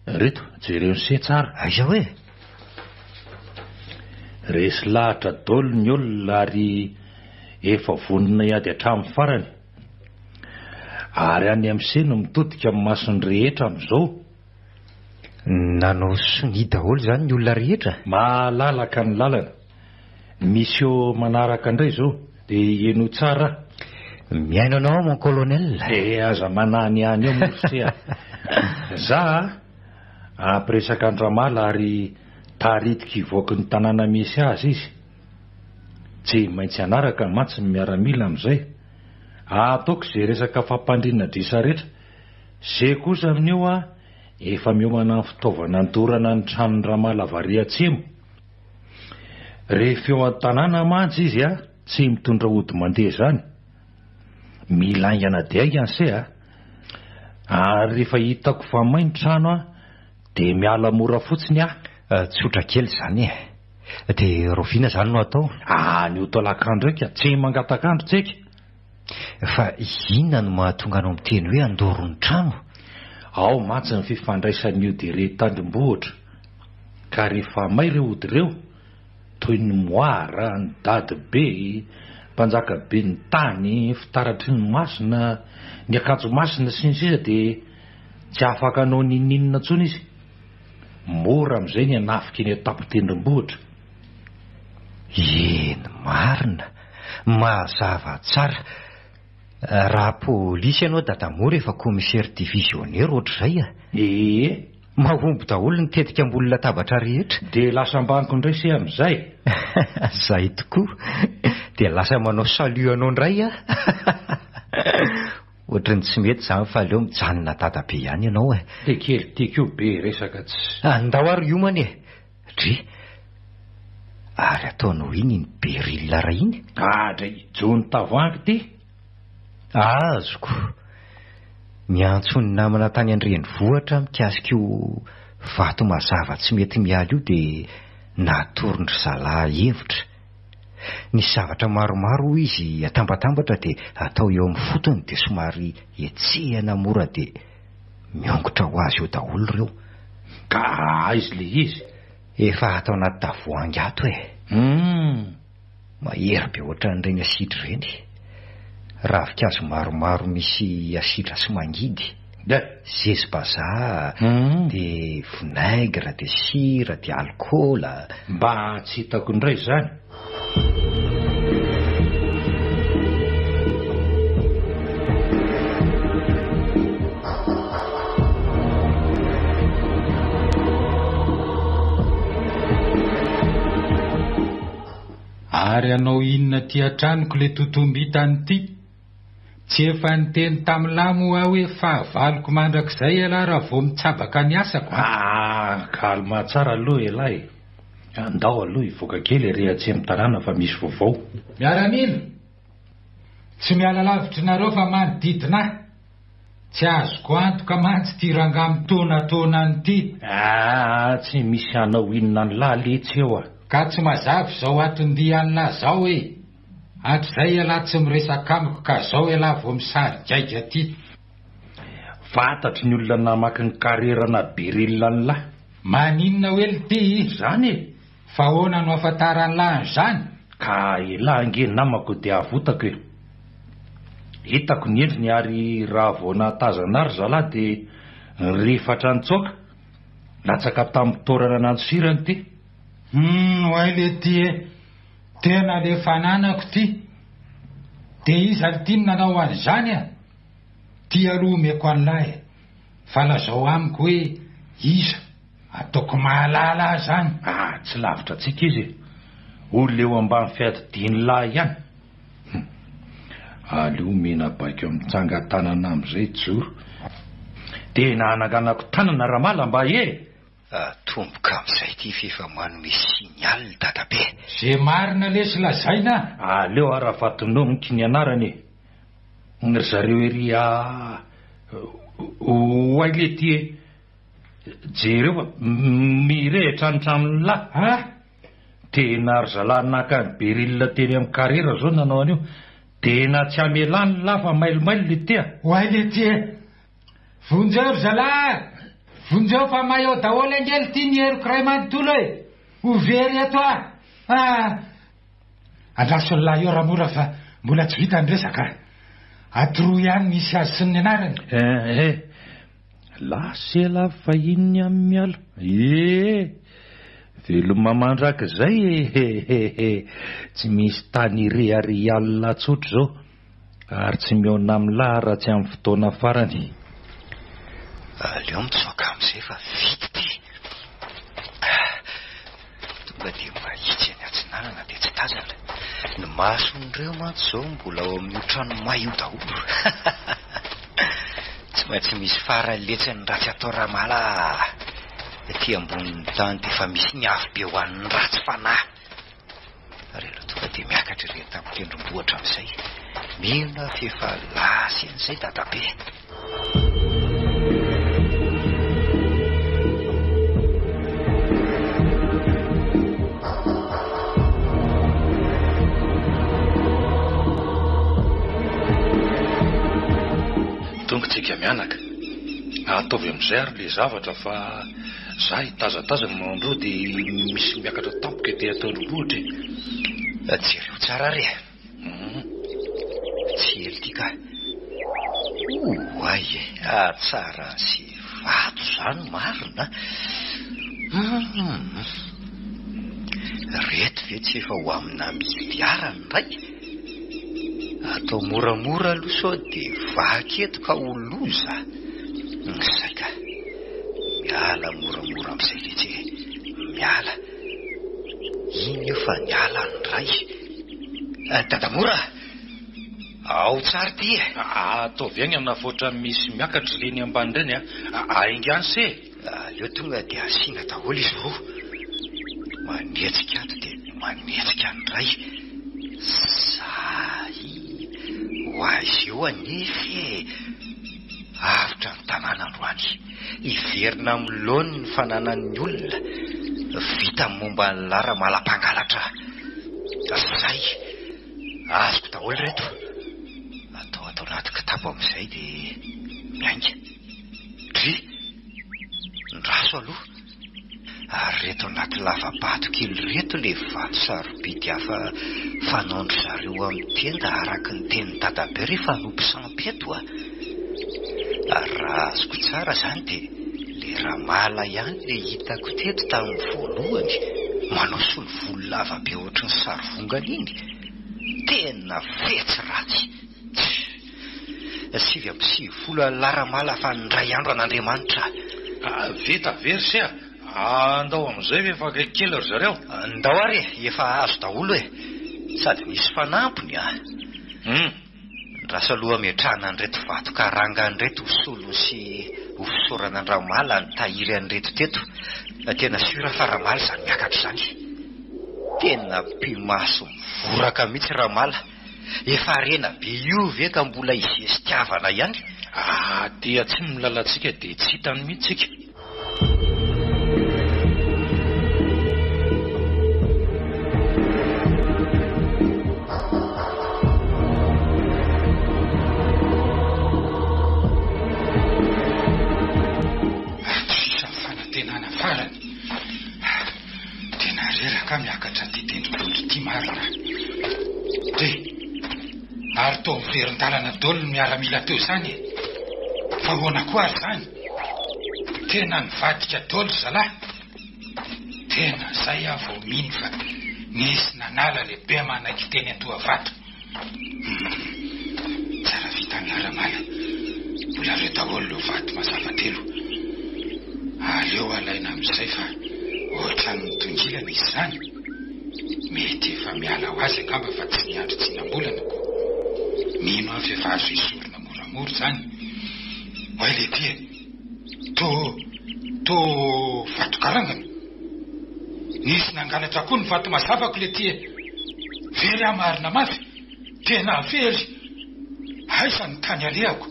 reto, jereo ny se tsara. Aiza hoe? Resy lahatra daholo ny olona ary efa vonona hiady hatramin'ny farany. Ary any amin'ny se no mitodika ny mason'ny rehetra amin'izao. Nanao sonia daholo izany ny olona rehetra? Malalaka ny lalana. Misy eo manaraka indray izao, dia henoy tsara aho. Mihaino anao aho mon colonel. Eh, aza mananihany eo moa ry se a. Za hampiresaka an-dRamala ary taritiko hivoaky ny tanàna misy azy izy. Tsy maintsy hanaraka mantsy ny miaramila amin'izay. Ataoko izay resaka fampandriana adrisa rehetra. Ze kosa amin'io a, efa miomana amin'ny fitaovana andorana ny tranon'i Ramala Varia Atsimo. Rehefa eo an-tanàna mantsy izy a, tsy mitondra ody mandeha izany. Mila haingana dia haingana se a. Ary rehefa hitako fa may ny trano a, dia miala mora fotsiny aho. Tsotra kely izany e. Dia rahoviana izany no atao? Anio tolakandro eka, tsy mangatak'andro tsika. Fa inona no mahatonga anao miteny hoe handoro ny trano? Ao mantsy ny fifandraisan'ny ody ireto tandrombohitra, ka rehefa may ireo ody ireo, toy ny moara, ny dadibe, mpanjaka be ny tany, fitaratry ny masina, ny akanjo masina sy ny sisa dia tsy afaka hanao n'inon'inona intsony izy. Mora amin'izay ny hanafika eny an-tampon-tendrombohitra. Eny marina, mazava tsara. Raha polisy ianao Dadamora efa commissaire divisionnaire ohatr'izay a! Ee. Mahomby daholo ny tetika ambony latabatra rehetra. Dia lasa ambaniko indray se amin'izay? Zay tokoa. Dia lasa manao salut anao indray aho. Ohatry ny tsy mety izany fa aleo mijanona dadabe ihany ianao e. Ty kely ty koa be resaka tsy. Andao ary hiomana e. Dry. Ary ataonao inn iny beryl ray iny? Gadra i jono tavoahangy ty. Azoko. Niantso ny namana tany an-drenivohitra mikasika io vato mazava tsy mety miala io dia natoron-dry zalahy hevitra. Nisy zavatra maromaro hoy izy atambatambatra dia atao eo amin'ny fotony dia somary hetsehana mora dia miongotra ho azy eo daholo ireo. Ka aiza ilay izy? Efa ato anaty tavoahangy ato e. Humm. Mahery be ohatran'ireny asidra ireny. Ravinkazo maromaro misy asidra sy mangidy. Zezi-bazaha, dia vinaigre, dia sira, dia alikaola. Mba tsy hitako indray izany. Ary hanao inona aty an-tranoko le totombitany ity? Tsy efa niteny tamin'lah moa aho hoe fahavaloko mandrakizay ialahy raha vao mitsabaka ny asako a! Ah, calme tsara aloha ialahy e! Andao aloha hivoaka kely ery atsimo tanàna fa misy vaovao. Miaramila! Tsy miala lavitra nareo fa manodidina ahy. Tsy azoko antoka mantsy ity rangahy mitaonataona ity. Ah, tsy misy hanao inona an'lah letsy eo a! Ka tsy mazava izao aton-dia an'lah zao e! Hatrizay ialahy tsy miresaka amiko ka zao ialahy vao misary gaigy aty. Fantatry ny olona namaky ny carrière-na beryl an'lah. Maninona hoe lty? Izany e! Fa ahoana no ahafantaran'lah an'izany? Ka elah ange namako dia avotako e! Hitako ny endriny ary raha vao nahatazana ahy ry zalahy dia nirifatra nitsoaka, latsaka tamin'ny toerana nandosirany ity. Humm oay lety e! Tena le fananako ty! De iza lty no nanao an'izany a? Ty aloha omeko an'lah e! Fa lazao amiko hoe iza? Ataoko mahalala ahy zany! Ah, tsy lavitra antsika izy e! Olona eo ambany fiadidian'lah ihany! Hum! Aleo omena baiko mitsangan-tanana amin'izay hijoro. Tena hananganako tanana Ramala mba e! Atomboka amin'izay ity f'efa manome signal dadabe. Ze marina lesy lazaina a! Aleo ara fa tononiko ny anarany e! Ry zareo ery a Oay lety e! Jereo fa mirehitra ny tranon'lah a! Tena ry zalahy naka an'i Beryl teny amin'ny carrière zao nanao an'io. Tena tsy hamelany lah fa mailomailo lety a! Oay lety e! Vonjeo ry zalahy a! Vonjeo fa may ao daholo ange lty ny heriko iray manontolo e! Ho very eto aho ah! Andraso ny lahy eo Ramora fa mbola tsy vita ny resaka a! Atoroy ihany ny hisy azy sy ny anarany. Eh eh! Lasa elah fahiny ny amin'ny miala eh! Veloma mandrakizay eh! Tsy misy tany ireharehan'lah tsotra izao. Ary tsy mihaona amin'lah raha tsy amin'ny fotoana farany. Aleo mitsoaka amin'izay fa vita ity. Tonga dia mahitsy any atsinanana dia tsy tazana. Ny mason'ireo mantsy izao mbola ao amin'io trano may io daholo. Tsy maintsy misy farany letsy ny ratsy atao Ramala a! Ety ambonin'ny tany dia efa misy ny afobe ho an'ny ratsy fanahy. Ary aleo tonga dia miakatra ery an-tampon-tendrombohitra amin'izay. Mino aho f'efa lasa eny izay dadabe. Tonga tsika mianaka. Ataovy amin'izay ary le zavatra fa za hitazatazana manao andreo dia misy miakatra tampoka ety an-tendrombohitra e. Jereo tsara ary e. Tsy ela ity ka. Oay e, hatsarany sy vato izany marina. Hum. Reto ve tsy efa ho amina miliara ny iray? Atao moramora aloha sao dia vaky eto ka ho loza. Zay ka. Miala moramora amin'izay letsy e. Miala. Iny io fa niala ny ray. Dadamora a! Ao tsara ity e! Ataovy haingana fa ohatran'ny misy miakatra ireny ambany ireny a! Haingano se e! Aleo tonga dia asiana daholo izy roa. Manetsika ato dia manetsika ny iray. Zay! Ho azy eo anefa e! Avotra ny tanàna androany. Hiverina amin'ny laoniny ny fananan'ny olona. Vita ny momba an'lah Ramala-mpangalatra. Zay! Azoko daholo ireto. Atao ato anaty kitapo amin'izay dia miainga. Dry! Ndraso aloha. Ary reto anaty lava-bato kely ireto le vato sarobidy hafa fanaon-dry zareo amin'ny tenda araka ny tenin'i dadabe rehefa hanompo sampy eto a! Ary raha azoko tsara izany dia le Ramala ihany le hitako teto tamin'ny voalohany manao solovolo lava be ohatry ny sarivongana iny! Tena fetsy ratsy! Tsia! 99 Allah Ramala fa indray andro an'Andriamanitra. Vita ve ry se a? Andao amin'izay ve fa akaiky kely ry zareo? Ndao ary e, efa azo daholo e. Sady misy fanampiny a. Hum. Ndraso aloha ametrahana an'ireto vato karanga an'ireto ho solony sy ho fisaorana an-dRamala nitahiry an'ireto teto. Tena sûr fa Ramala izany miakatra izany. Tena mpimaso mivoraka mihitsy Ramala. Efa harena be io ve ka mbola hizestiavana ihany? Aty atsimo ny lalantsika dia tsy hitany mihitsy tsika. Ato sisa ny fanantenana farany. Tena reraka aho miakatra ity tendrombohitra ity marina. Dre! Ary toa miverin-dalana daholo ny miaramila teo izany e! Fa ahoana koa ary izany? Tena nivadika daholo ry zalahy. Tena izay aho vao mino fa nisy nanala le be manaiky teny Antohavato. Humm. Tsara vita ny Ramala. Mbola reo daholo ireo vato mazava telo. Aleo alaina amin'izay fa ohatran'ny mitongilana izy izany. Mety efa miala ho azy angamba fa tsy niandry tsinam-bolana ko. Mino aho f'efa azo esorina moramora izany. Oay letia e! To, to vato karangana. Nisy nangalatra koa ny vato mazavako letia e! Very aho marina mafy, tena very! Aiza ny tany alehako?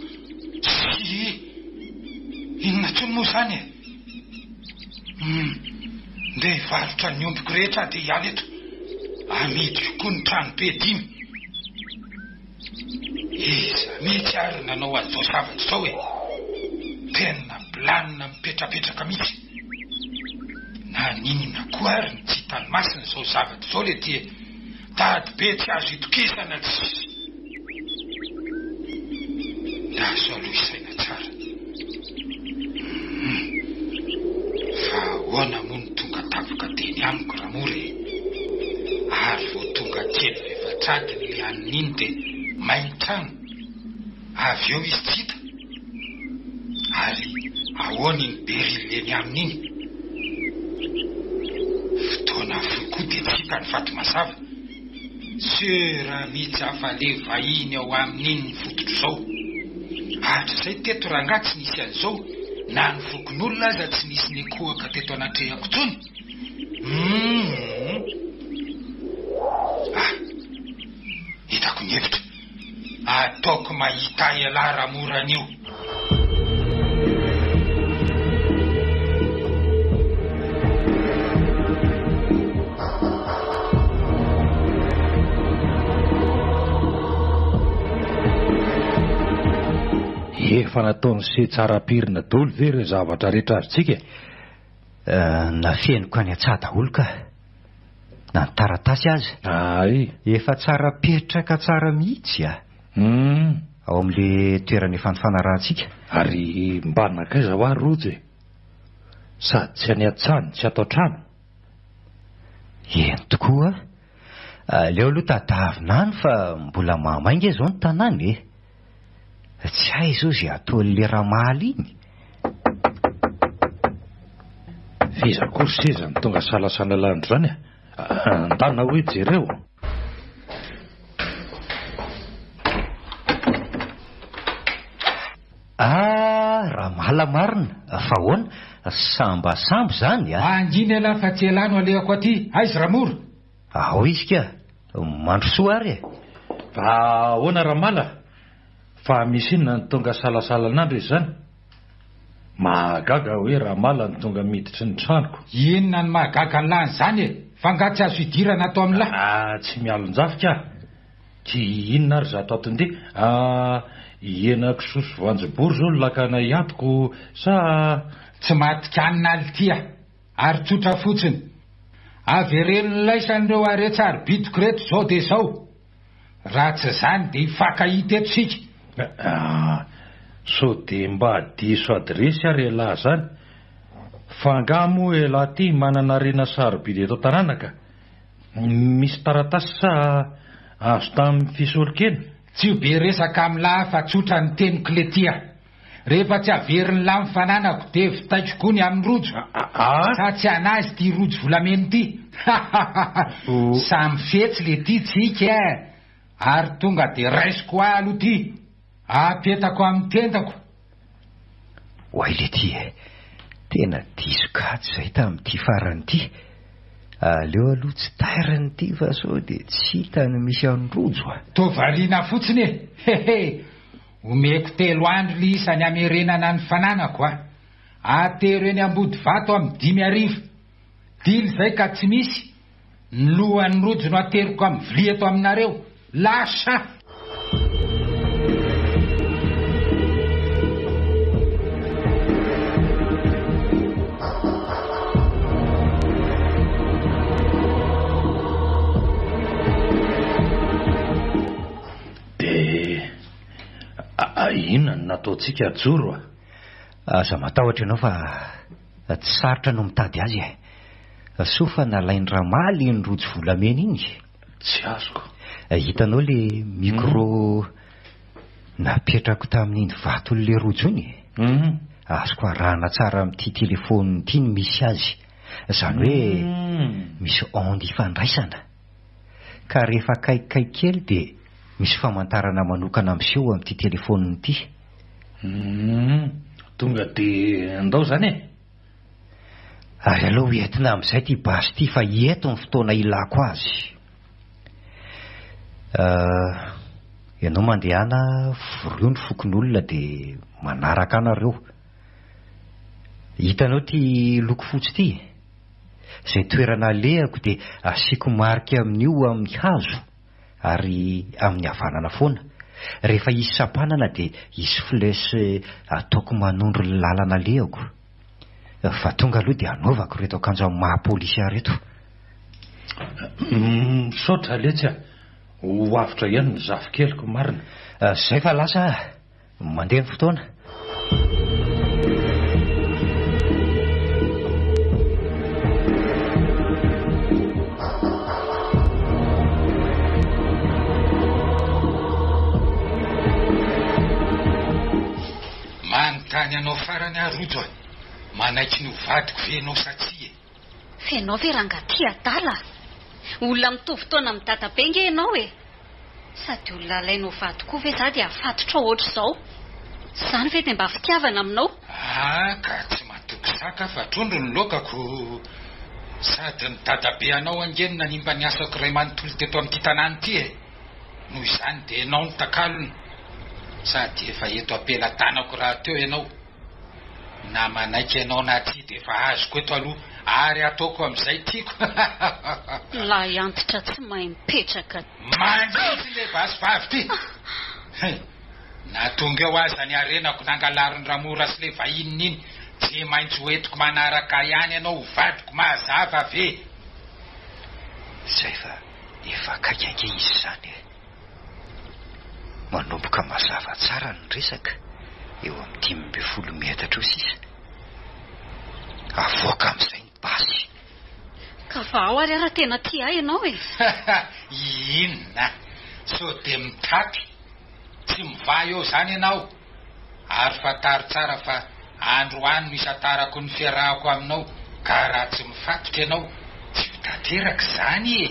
Sy inona intsony moa izany e? Hum, ndeha hivarotra ny ombiko rehetra aho dia hiala eto. Amidiko koa ny tranobe dimy. Iza mihitsy ary nanao an'izao zavatra izao e? Tena planina mipetrapetraka mihitsy. Naninona koa ary no tsy hitan'i Masina izao zavatra izao letia e? Tady be tsy azo itokisana tsy. Ndaso aloha hisaina tsara. Hum. Fa ahoana moa no tonga tampoka teny amiko Ramora e? Ary vao tonga kely f'efatr'adiny le anona iny dia may ny trano. Avy eo izy tsy hita. Ary ahoana iny beryl eny aminy iny? Fotoana fohy koa dia tsy hita ny faty mazava. Sûr mihitsy aho fa le vahiny ao aminy iny ny fototr'izao. Hatrizay teto rangahy tsy nisy an'izao, na ny fokonolona aza tsy nisy nikohaka teto anatrehako intsony. Humm. Ah! Hitako ny hevitra. Ataoko mahita ahy ialahy Ramora anio. Efa nataon'i se tsara pirina daholo ve ireo zavatra rehetra azontsika e? Nafeniko any an-tsaha daholo ka. Na ny taratasy aza. Ay. Efa tsara petraka tsara mihitsy a. Hum. Ao amin'le toerana efa nifanarahantsika. Ary mba nankaiza hoa Rojo e? Sady tsy any an-tsaha no tsy ato an-trano. Eny tokoa. Aleo aloha tadavina any fa mbola mahamay nge izao ny tanàna e. Tsy hay izao izay ataon'le Ramaly iny. F'iza koa ry seza no tonga salasala landry izany e? Andana hoe jereo. Ah, Ramala marina, fa ahoana? Sambasamba izany a! Mangina ialahy fa tsy ialahy no alehako aty, aiza Ramora? Ao izy ka! Mandrosoa ary e! Fa ahoana Ramala? Fa misy inona no tonga salasalan'andro izy izany? Mahagaga hoe Ramala no tonga miditry ny tranoko. Inona no mahagaga an'lah an'izany e? Fa nga tsy azo idirana ato amin'lah? Ah, tsy mialon-jafy ka! Ty inona ary zato atondia? Ah, henakisoa sy voanjobory zao no lakana hiatoko sa. Tsy matikanina lty a! Ary tsotra fotsiny. Avereno laisan'ireo haren-tsarobidiko ireto izao dia izao. Raha tsy izany dia hifankahita eto isika. Ah, sao dia mba diso adiresy ary elah zany? Fa angaha moa elah ty manana harena sarobidy eto an-tanàna ka? Misy taratasy sa azo tamin'ny fisolokena? Tsy ho be resaka amin'lah fa tsotra ny teniko letia. Rehefa tsy averin'lah ny fananako dia vitaiko koa ny amin'ny rojo. Sa tsy an'azy ity rojo volamena ity? Hahahaha! Samy fetsy letia tsika eh! Ary tonga dia raisiko alo ity. Apetako amin'ny tendako. Oay letia e! Tena diso kajy izay tamin'ity farany ity. Aleo aloha tsy tairina ity fa sao dia tsy hita ny misy an'i Rojo a! Toa variana fotsiny e! Hehe! Omeko telo andro lisa ny hamerenana ny fananako a! Atero eny Ambodivato amin'ny 5000. Dily izay ka tsy misy, ny lohan'i Rojo no ateriko amin'ny vilia eto aminareo. Lasa! Dia inona no nataontsika Joro a? Aza matahotra ianao fa tsy sarotra no mitady azy e. Soa fa nalain'i Ramaly iny rojo volamena iny. Tsy azoko. Hitanao le micro napetrako tamin'iny vaton'le rojo iny? Azoko arahana tsara amin'ity telephone ity ny misy azy. Izany hoe misy onde ifandraisana. Ka rehefa akaikikaiky kely dia misy famantarana manokana miseho amin'ity telephone ity. Humm, tonga dia ndao izany e! Ary aleo entina amin'izay ity basy ity fa eto ny fotoana ilako azy. Euh, ianao mandehana vorio ny fokonolona dia manaraka ahy nareo. Hitanao ity loko fotsy ity? Izay toerana alehako dia asiako marika amin'io amin'ny hazo ary amin'ny havanana foana. Rehefa hisy sampanana dia hisy flèche ataoko manondro ny lalana alehako. Fa tonga aloha dia anaovako ireto akanjo amin'ny maha polisy ahy ireto. Misaotra letsy a! Ho avotra ihany ny zafikeliko marina. Zay fa lasa ah! Mandeha ny fotoana. Manontany anao farany aho Rojo a! Manaiky ny ho vadiko ve ianao sa tsia e? F'enao ve rangaha ty adala? Olona mitovy taona amin'i dadabe nge enao e! Sady olona alainao vady koa ve za dia afatotrao ohatr'izao? Izany ve dia mba fitiavana aminao? Ah, ka tsy matoky saka fa trondro ny laokako. Sady ny dadabe anao ange no nanimba ny asako iray manontolo teto amin'ity tanàna ity e. Noho izany dia ianao no takalony. Sady efa eto am-pelatanako rahateo ianao. Na manaiky ianao na tsia dia efa azoko eto aloha ary ataoko amin'izay tiako. Lahy antitra tsy mahay mipetraka. Mangidy ilay basy vavy ity. Hay, na tonga eo aza ny harenako nangalarin-dRamora sy ilay vahininy iny, tsy maintsy ho entiko manaraka ihany ianao ho vadiko mazava ve? Zay fa efa akaiky ange izy izany e. Manomboka mazava tsara ny resaka, eo amin'ny 15 metatra eo sisa. Avoaka amin'izay ny basy. Ka vahao ary aho raha tena tia ahy ianao e! Inona? Sao dia mitapy? Tsy mivaha eo izany ianao? Ary fantaro tsara fa androany no isantarako ny fiarahako aminao ka raha tsy mifatotra ianao tsy ho tanteraka izany e!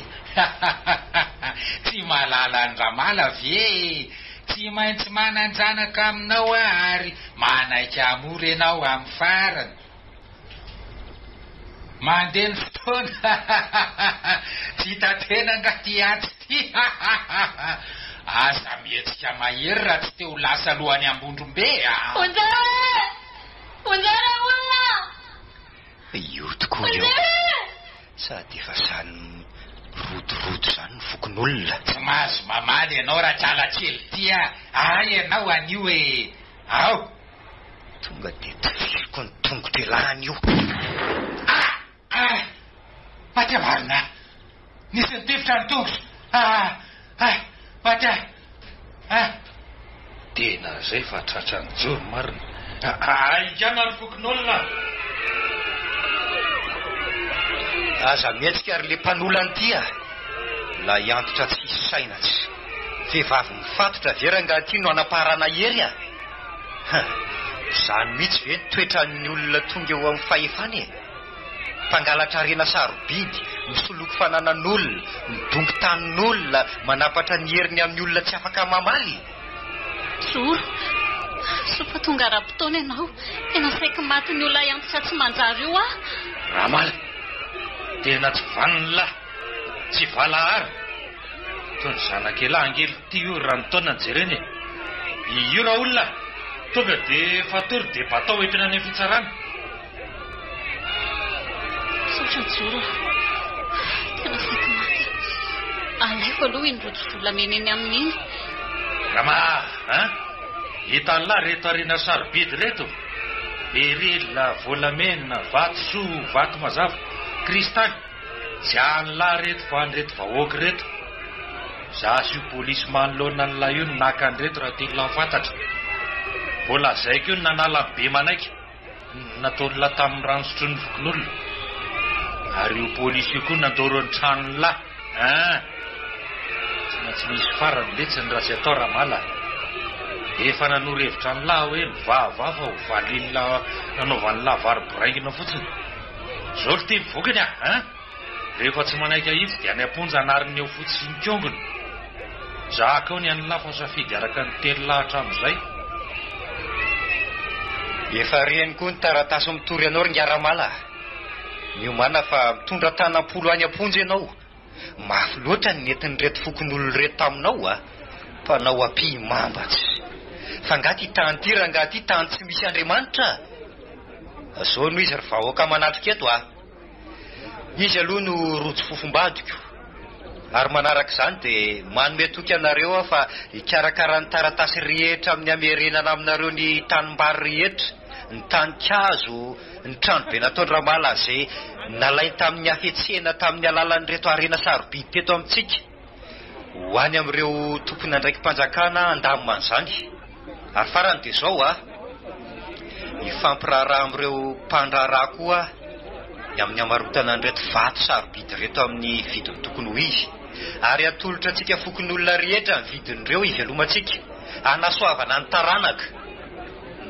Tsy mahalala an-dRamala ve e? Tsy maintsy manan-janaka aminao aho ary manaiky hamory ianao amin'ny farany. Mandeha ny fotoana Tsy hita tena angaha ty atsy ty Aza mihetsika mahery raha tsy te ho lasa alohan'i Ambondrombe a! Vonjeo e! Vonjeo re olona! Io tokoa io. Sady efa zany mirodorodo zany ny fokonolona. Tsy mahazo mamaly ianao rakala kely ty a! Ahy ianao anio e! Ao! Tonga dia tifiriko ny tongotr'elah anio. Ah! Ah! Maty aho marina! Nisy nitifitra ny tongotro! Ah! Ah! Maty aho! Ah! Tena zay fa tratran'i Joro marina. Haingana ry fokonolona a! Aza mihetsika ry le mpanolana ity a! Lahy antitra tsisy saina tsy. Vehivavy mifatotra ve rangahy ity no anaparana hery a! Huh! Izany mihitsy ve ny toetran'ny olona tonga eo amin'ny fahefana e? Mpangalatra harena sarobidy, misoloky fananan'olona, midongy tanin'olona, manapatra ny heriny amin'ny olona tsy afaka mamaly? Joro! Soa fa tonga ara-potoana ianao. Tena saiky matin'io lahy antitra tsy manjary io aho. Ramala! Tena tsy vanona lahy! Tsy valahara! Toy ny zanak'elah ange ity io raha ny taonany jerena e! Io raolona a! Tonga dia fatory dia batao entina any amin'ny fitsarana. Misaotra Joro a! Tena saiky maty aho. Alaiko aloha iny rojo volamena eny aminy iny. Rama a! Hitan'lah reto harena sarobidy reto? Beryl, volamena, vatosoa, vato mazava, kristaly. Tsy an'lah reto fa an'ireto vahoaka ireto. Za sy io polisy manoloana an'lah io no naka an'ireto raha tian'lah ho fantatra. Vao lazaiko io no nanala ny be manaiky. Nataon'lah tamin'ny rano sotroin'ny fokonolona. Ary io polisy io koa nandoro ny tranon'lah. Hein! Tsy maintsy misy farany letsy ny ratsy atao Ramala a! Efa nanoro hevitra an'lah hoe mivahavaha fa ho valian'lah nanaovan'lah vary boraingina fotsiny. Zao ry ty ny vokany a! Hein! Rehefa tsy manaiky ahitsy dia any am-ponja anariny eo fotsy sy ny kongony. Zaka eo ny an'lah fa safidy araka ny tenin'lah hatramin'izay. Efa reny koa ny taratasy mitory anao ry Ingahy Ramala a! Miomàna fa mitondra tanam-polo any am-ponja ianao. Mafy loatra ny nentin'ireto fokonolona ireto taminao a! Mpanao ampihimamba tsy. Fa angaha ity tany ity rangahy ity tany tsy misy Andriamanitra a! Zao no izy ry vahoaka manatrika eto a! Izy aloha no rojo fofombadiko. Ary manaraka izany dia manome toky anareo aho fa hikarakara ny taratasy rehetra amin'ny hamerenana aminareo ny tanimbary rehetra, ny tanin-kazo, ny tranobe nataon-dRamala izay nalainy tamin'ny hafetsena tamin'ny alalan'ireto harena sarobidy teto amintsika. Ho any amin'ireo tompon'andraiki-panjakana handamina an'izany. Ary farany dia izao a! Hifampiraharaha amin'ireo mpandraharaha koa ny amin'ny hamarotana an'ireto vato sarobidy ireto amin'ny vidiny tokony ho izy. Ary hatolotra antsika fokonolona rehetra ny vidin'ireo hivelomantsika, hanasoavana ny taranaka.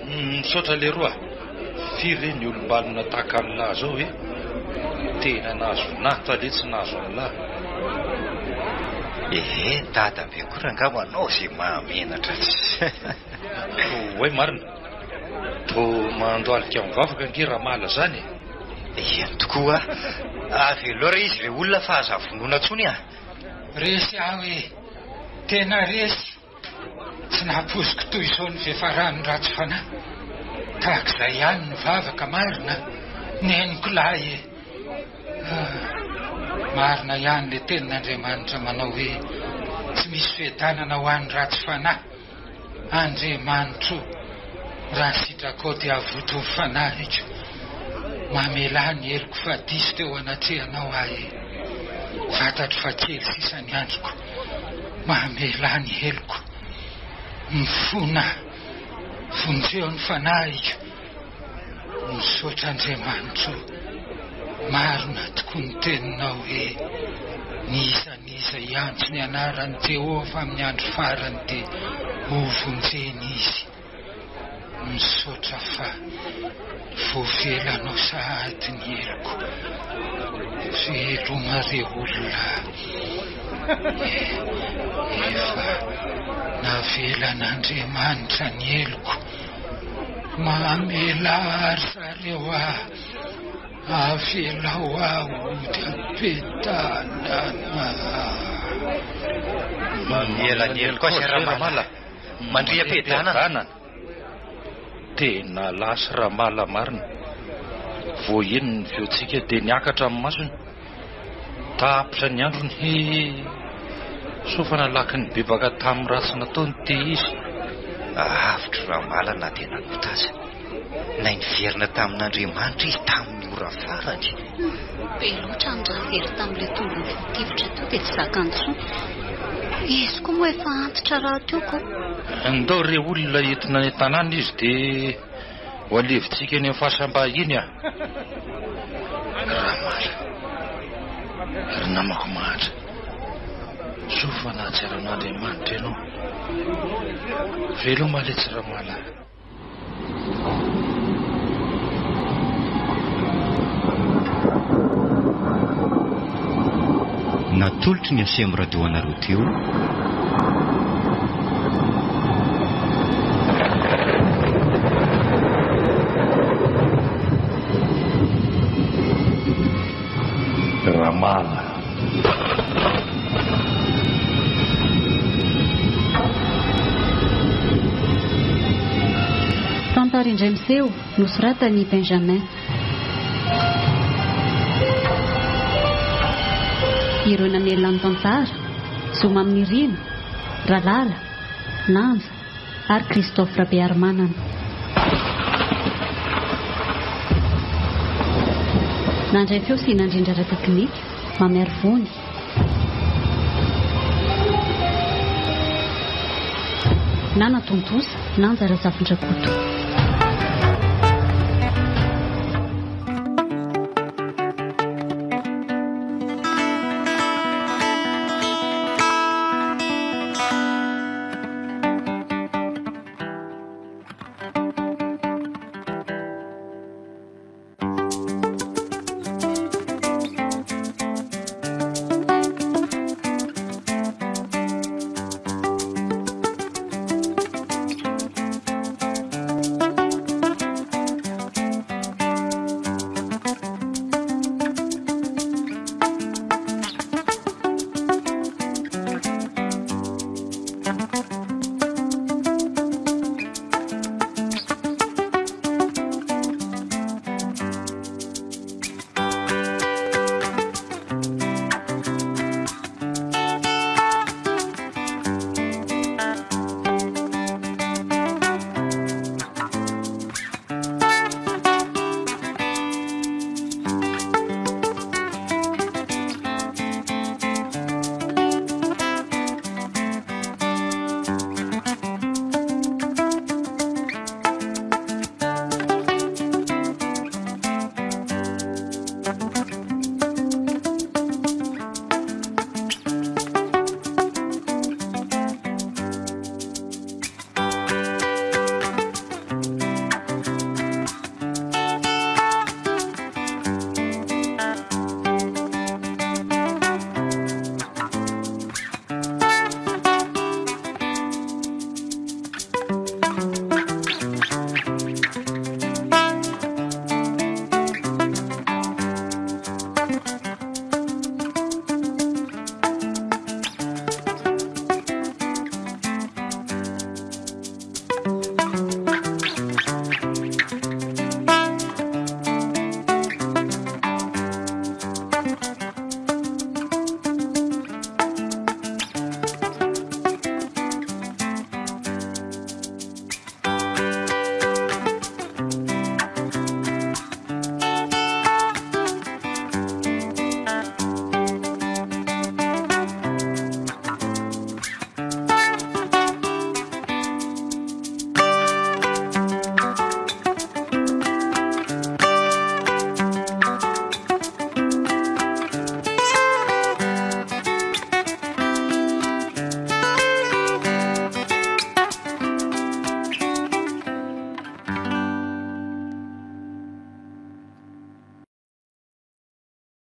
Misaotra leroa a! Firy re ny olom-balona tahaka an'lah zao e! Tena nahazo voninahitra letsy nahazo an'lah. Ehe, dadabe koa rangaha manao ze mahamenatra tsy. Oay marina. Toa mandohalika mivavaka ange Ramala zany e. Eny tokoa. Avelao re izy re olona fa aza vonoina intsony a. Resy aho e. Tena resy. Tsy nampoiziko toy izao ny fiafaran'ny ratsy fanahy. Tahak'izay ihany ny vavaka marina. Neniko lahy e. Ah, marina ihany ilay tenin'Andriamanitra manao hoe tsy misy fiadanana ho an'ny ratsy fanahy. Andriamanitro, raha sitrakao dia avoto ny fanahiko. Mamelà ny heloko fa diso teo anatrehanao aho e. Fantatro fa kely sisa ny androko. Mamelà ny heloko. Mifona, vonjeo ny fanahiko. Misaotra Andriamanitro. Marina tokoa ny teninao hoe n'iza n'iza hiantso ny anaran'i Jehovah amin'ny andro farany dia hovonjena izy. Misaotra fa voavelanao sahady ny heloko. Veloma re olona Efa navelan'Andriamanitra ny heloko. Mamelà ry zareo a! Avelao aho hody am-piadanana. Mamela ny heloko azy Ramala. Mandria am-piadanana. Tena lasa Ramala marina. Vao heno ny feontsika dia niakatra ny masony. Tapitra ny androny he. Soa fa nalaky nibebaka tamin'ny ratsy nataony ity izy. Avotro Ramala na dia nanota aza. Nay niverina tamin'Andriamanitra izy tamin'ny ora farany. Be loatra ny rà very tamin'ilay tongony voatifitra teo dia tsy zakany intsony. Izy koa moa efa antitra rahateo ko. Ndao re olona entina any an-tanàna izy dia ho alevintsika eny amin'ny fasam-bahiny a! Ramala, ry namako mahantra, soa fa nahatsiaro an'Andriamanitra ianao. Veloma letsy Ramala. Natolotry ny Aceem Radio anareo teo. Ramala. Tantara indray miseho, nosoratan'i Benjamin. Ireo namelona ny tantara, Zo Maminirina, Ralala, Nanja ary Christophe Rabearimanana. Nandray feo sy nandrindra ara-teknika, Mamiarivony. Nanatontosa, Nanja Razafindrakoto.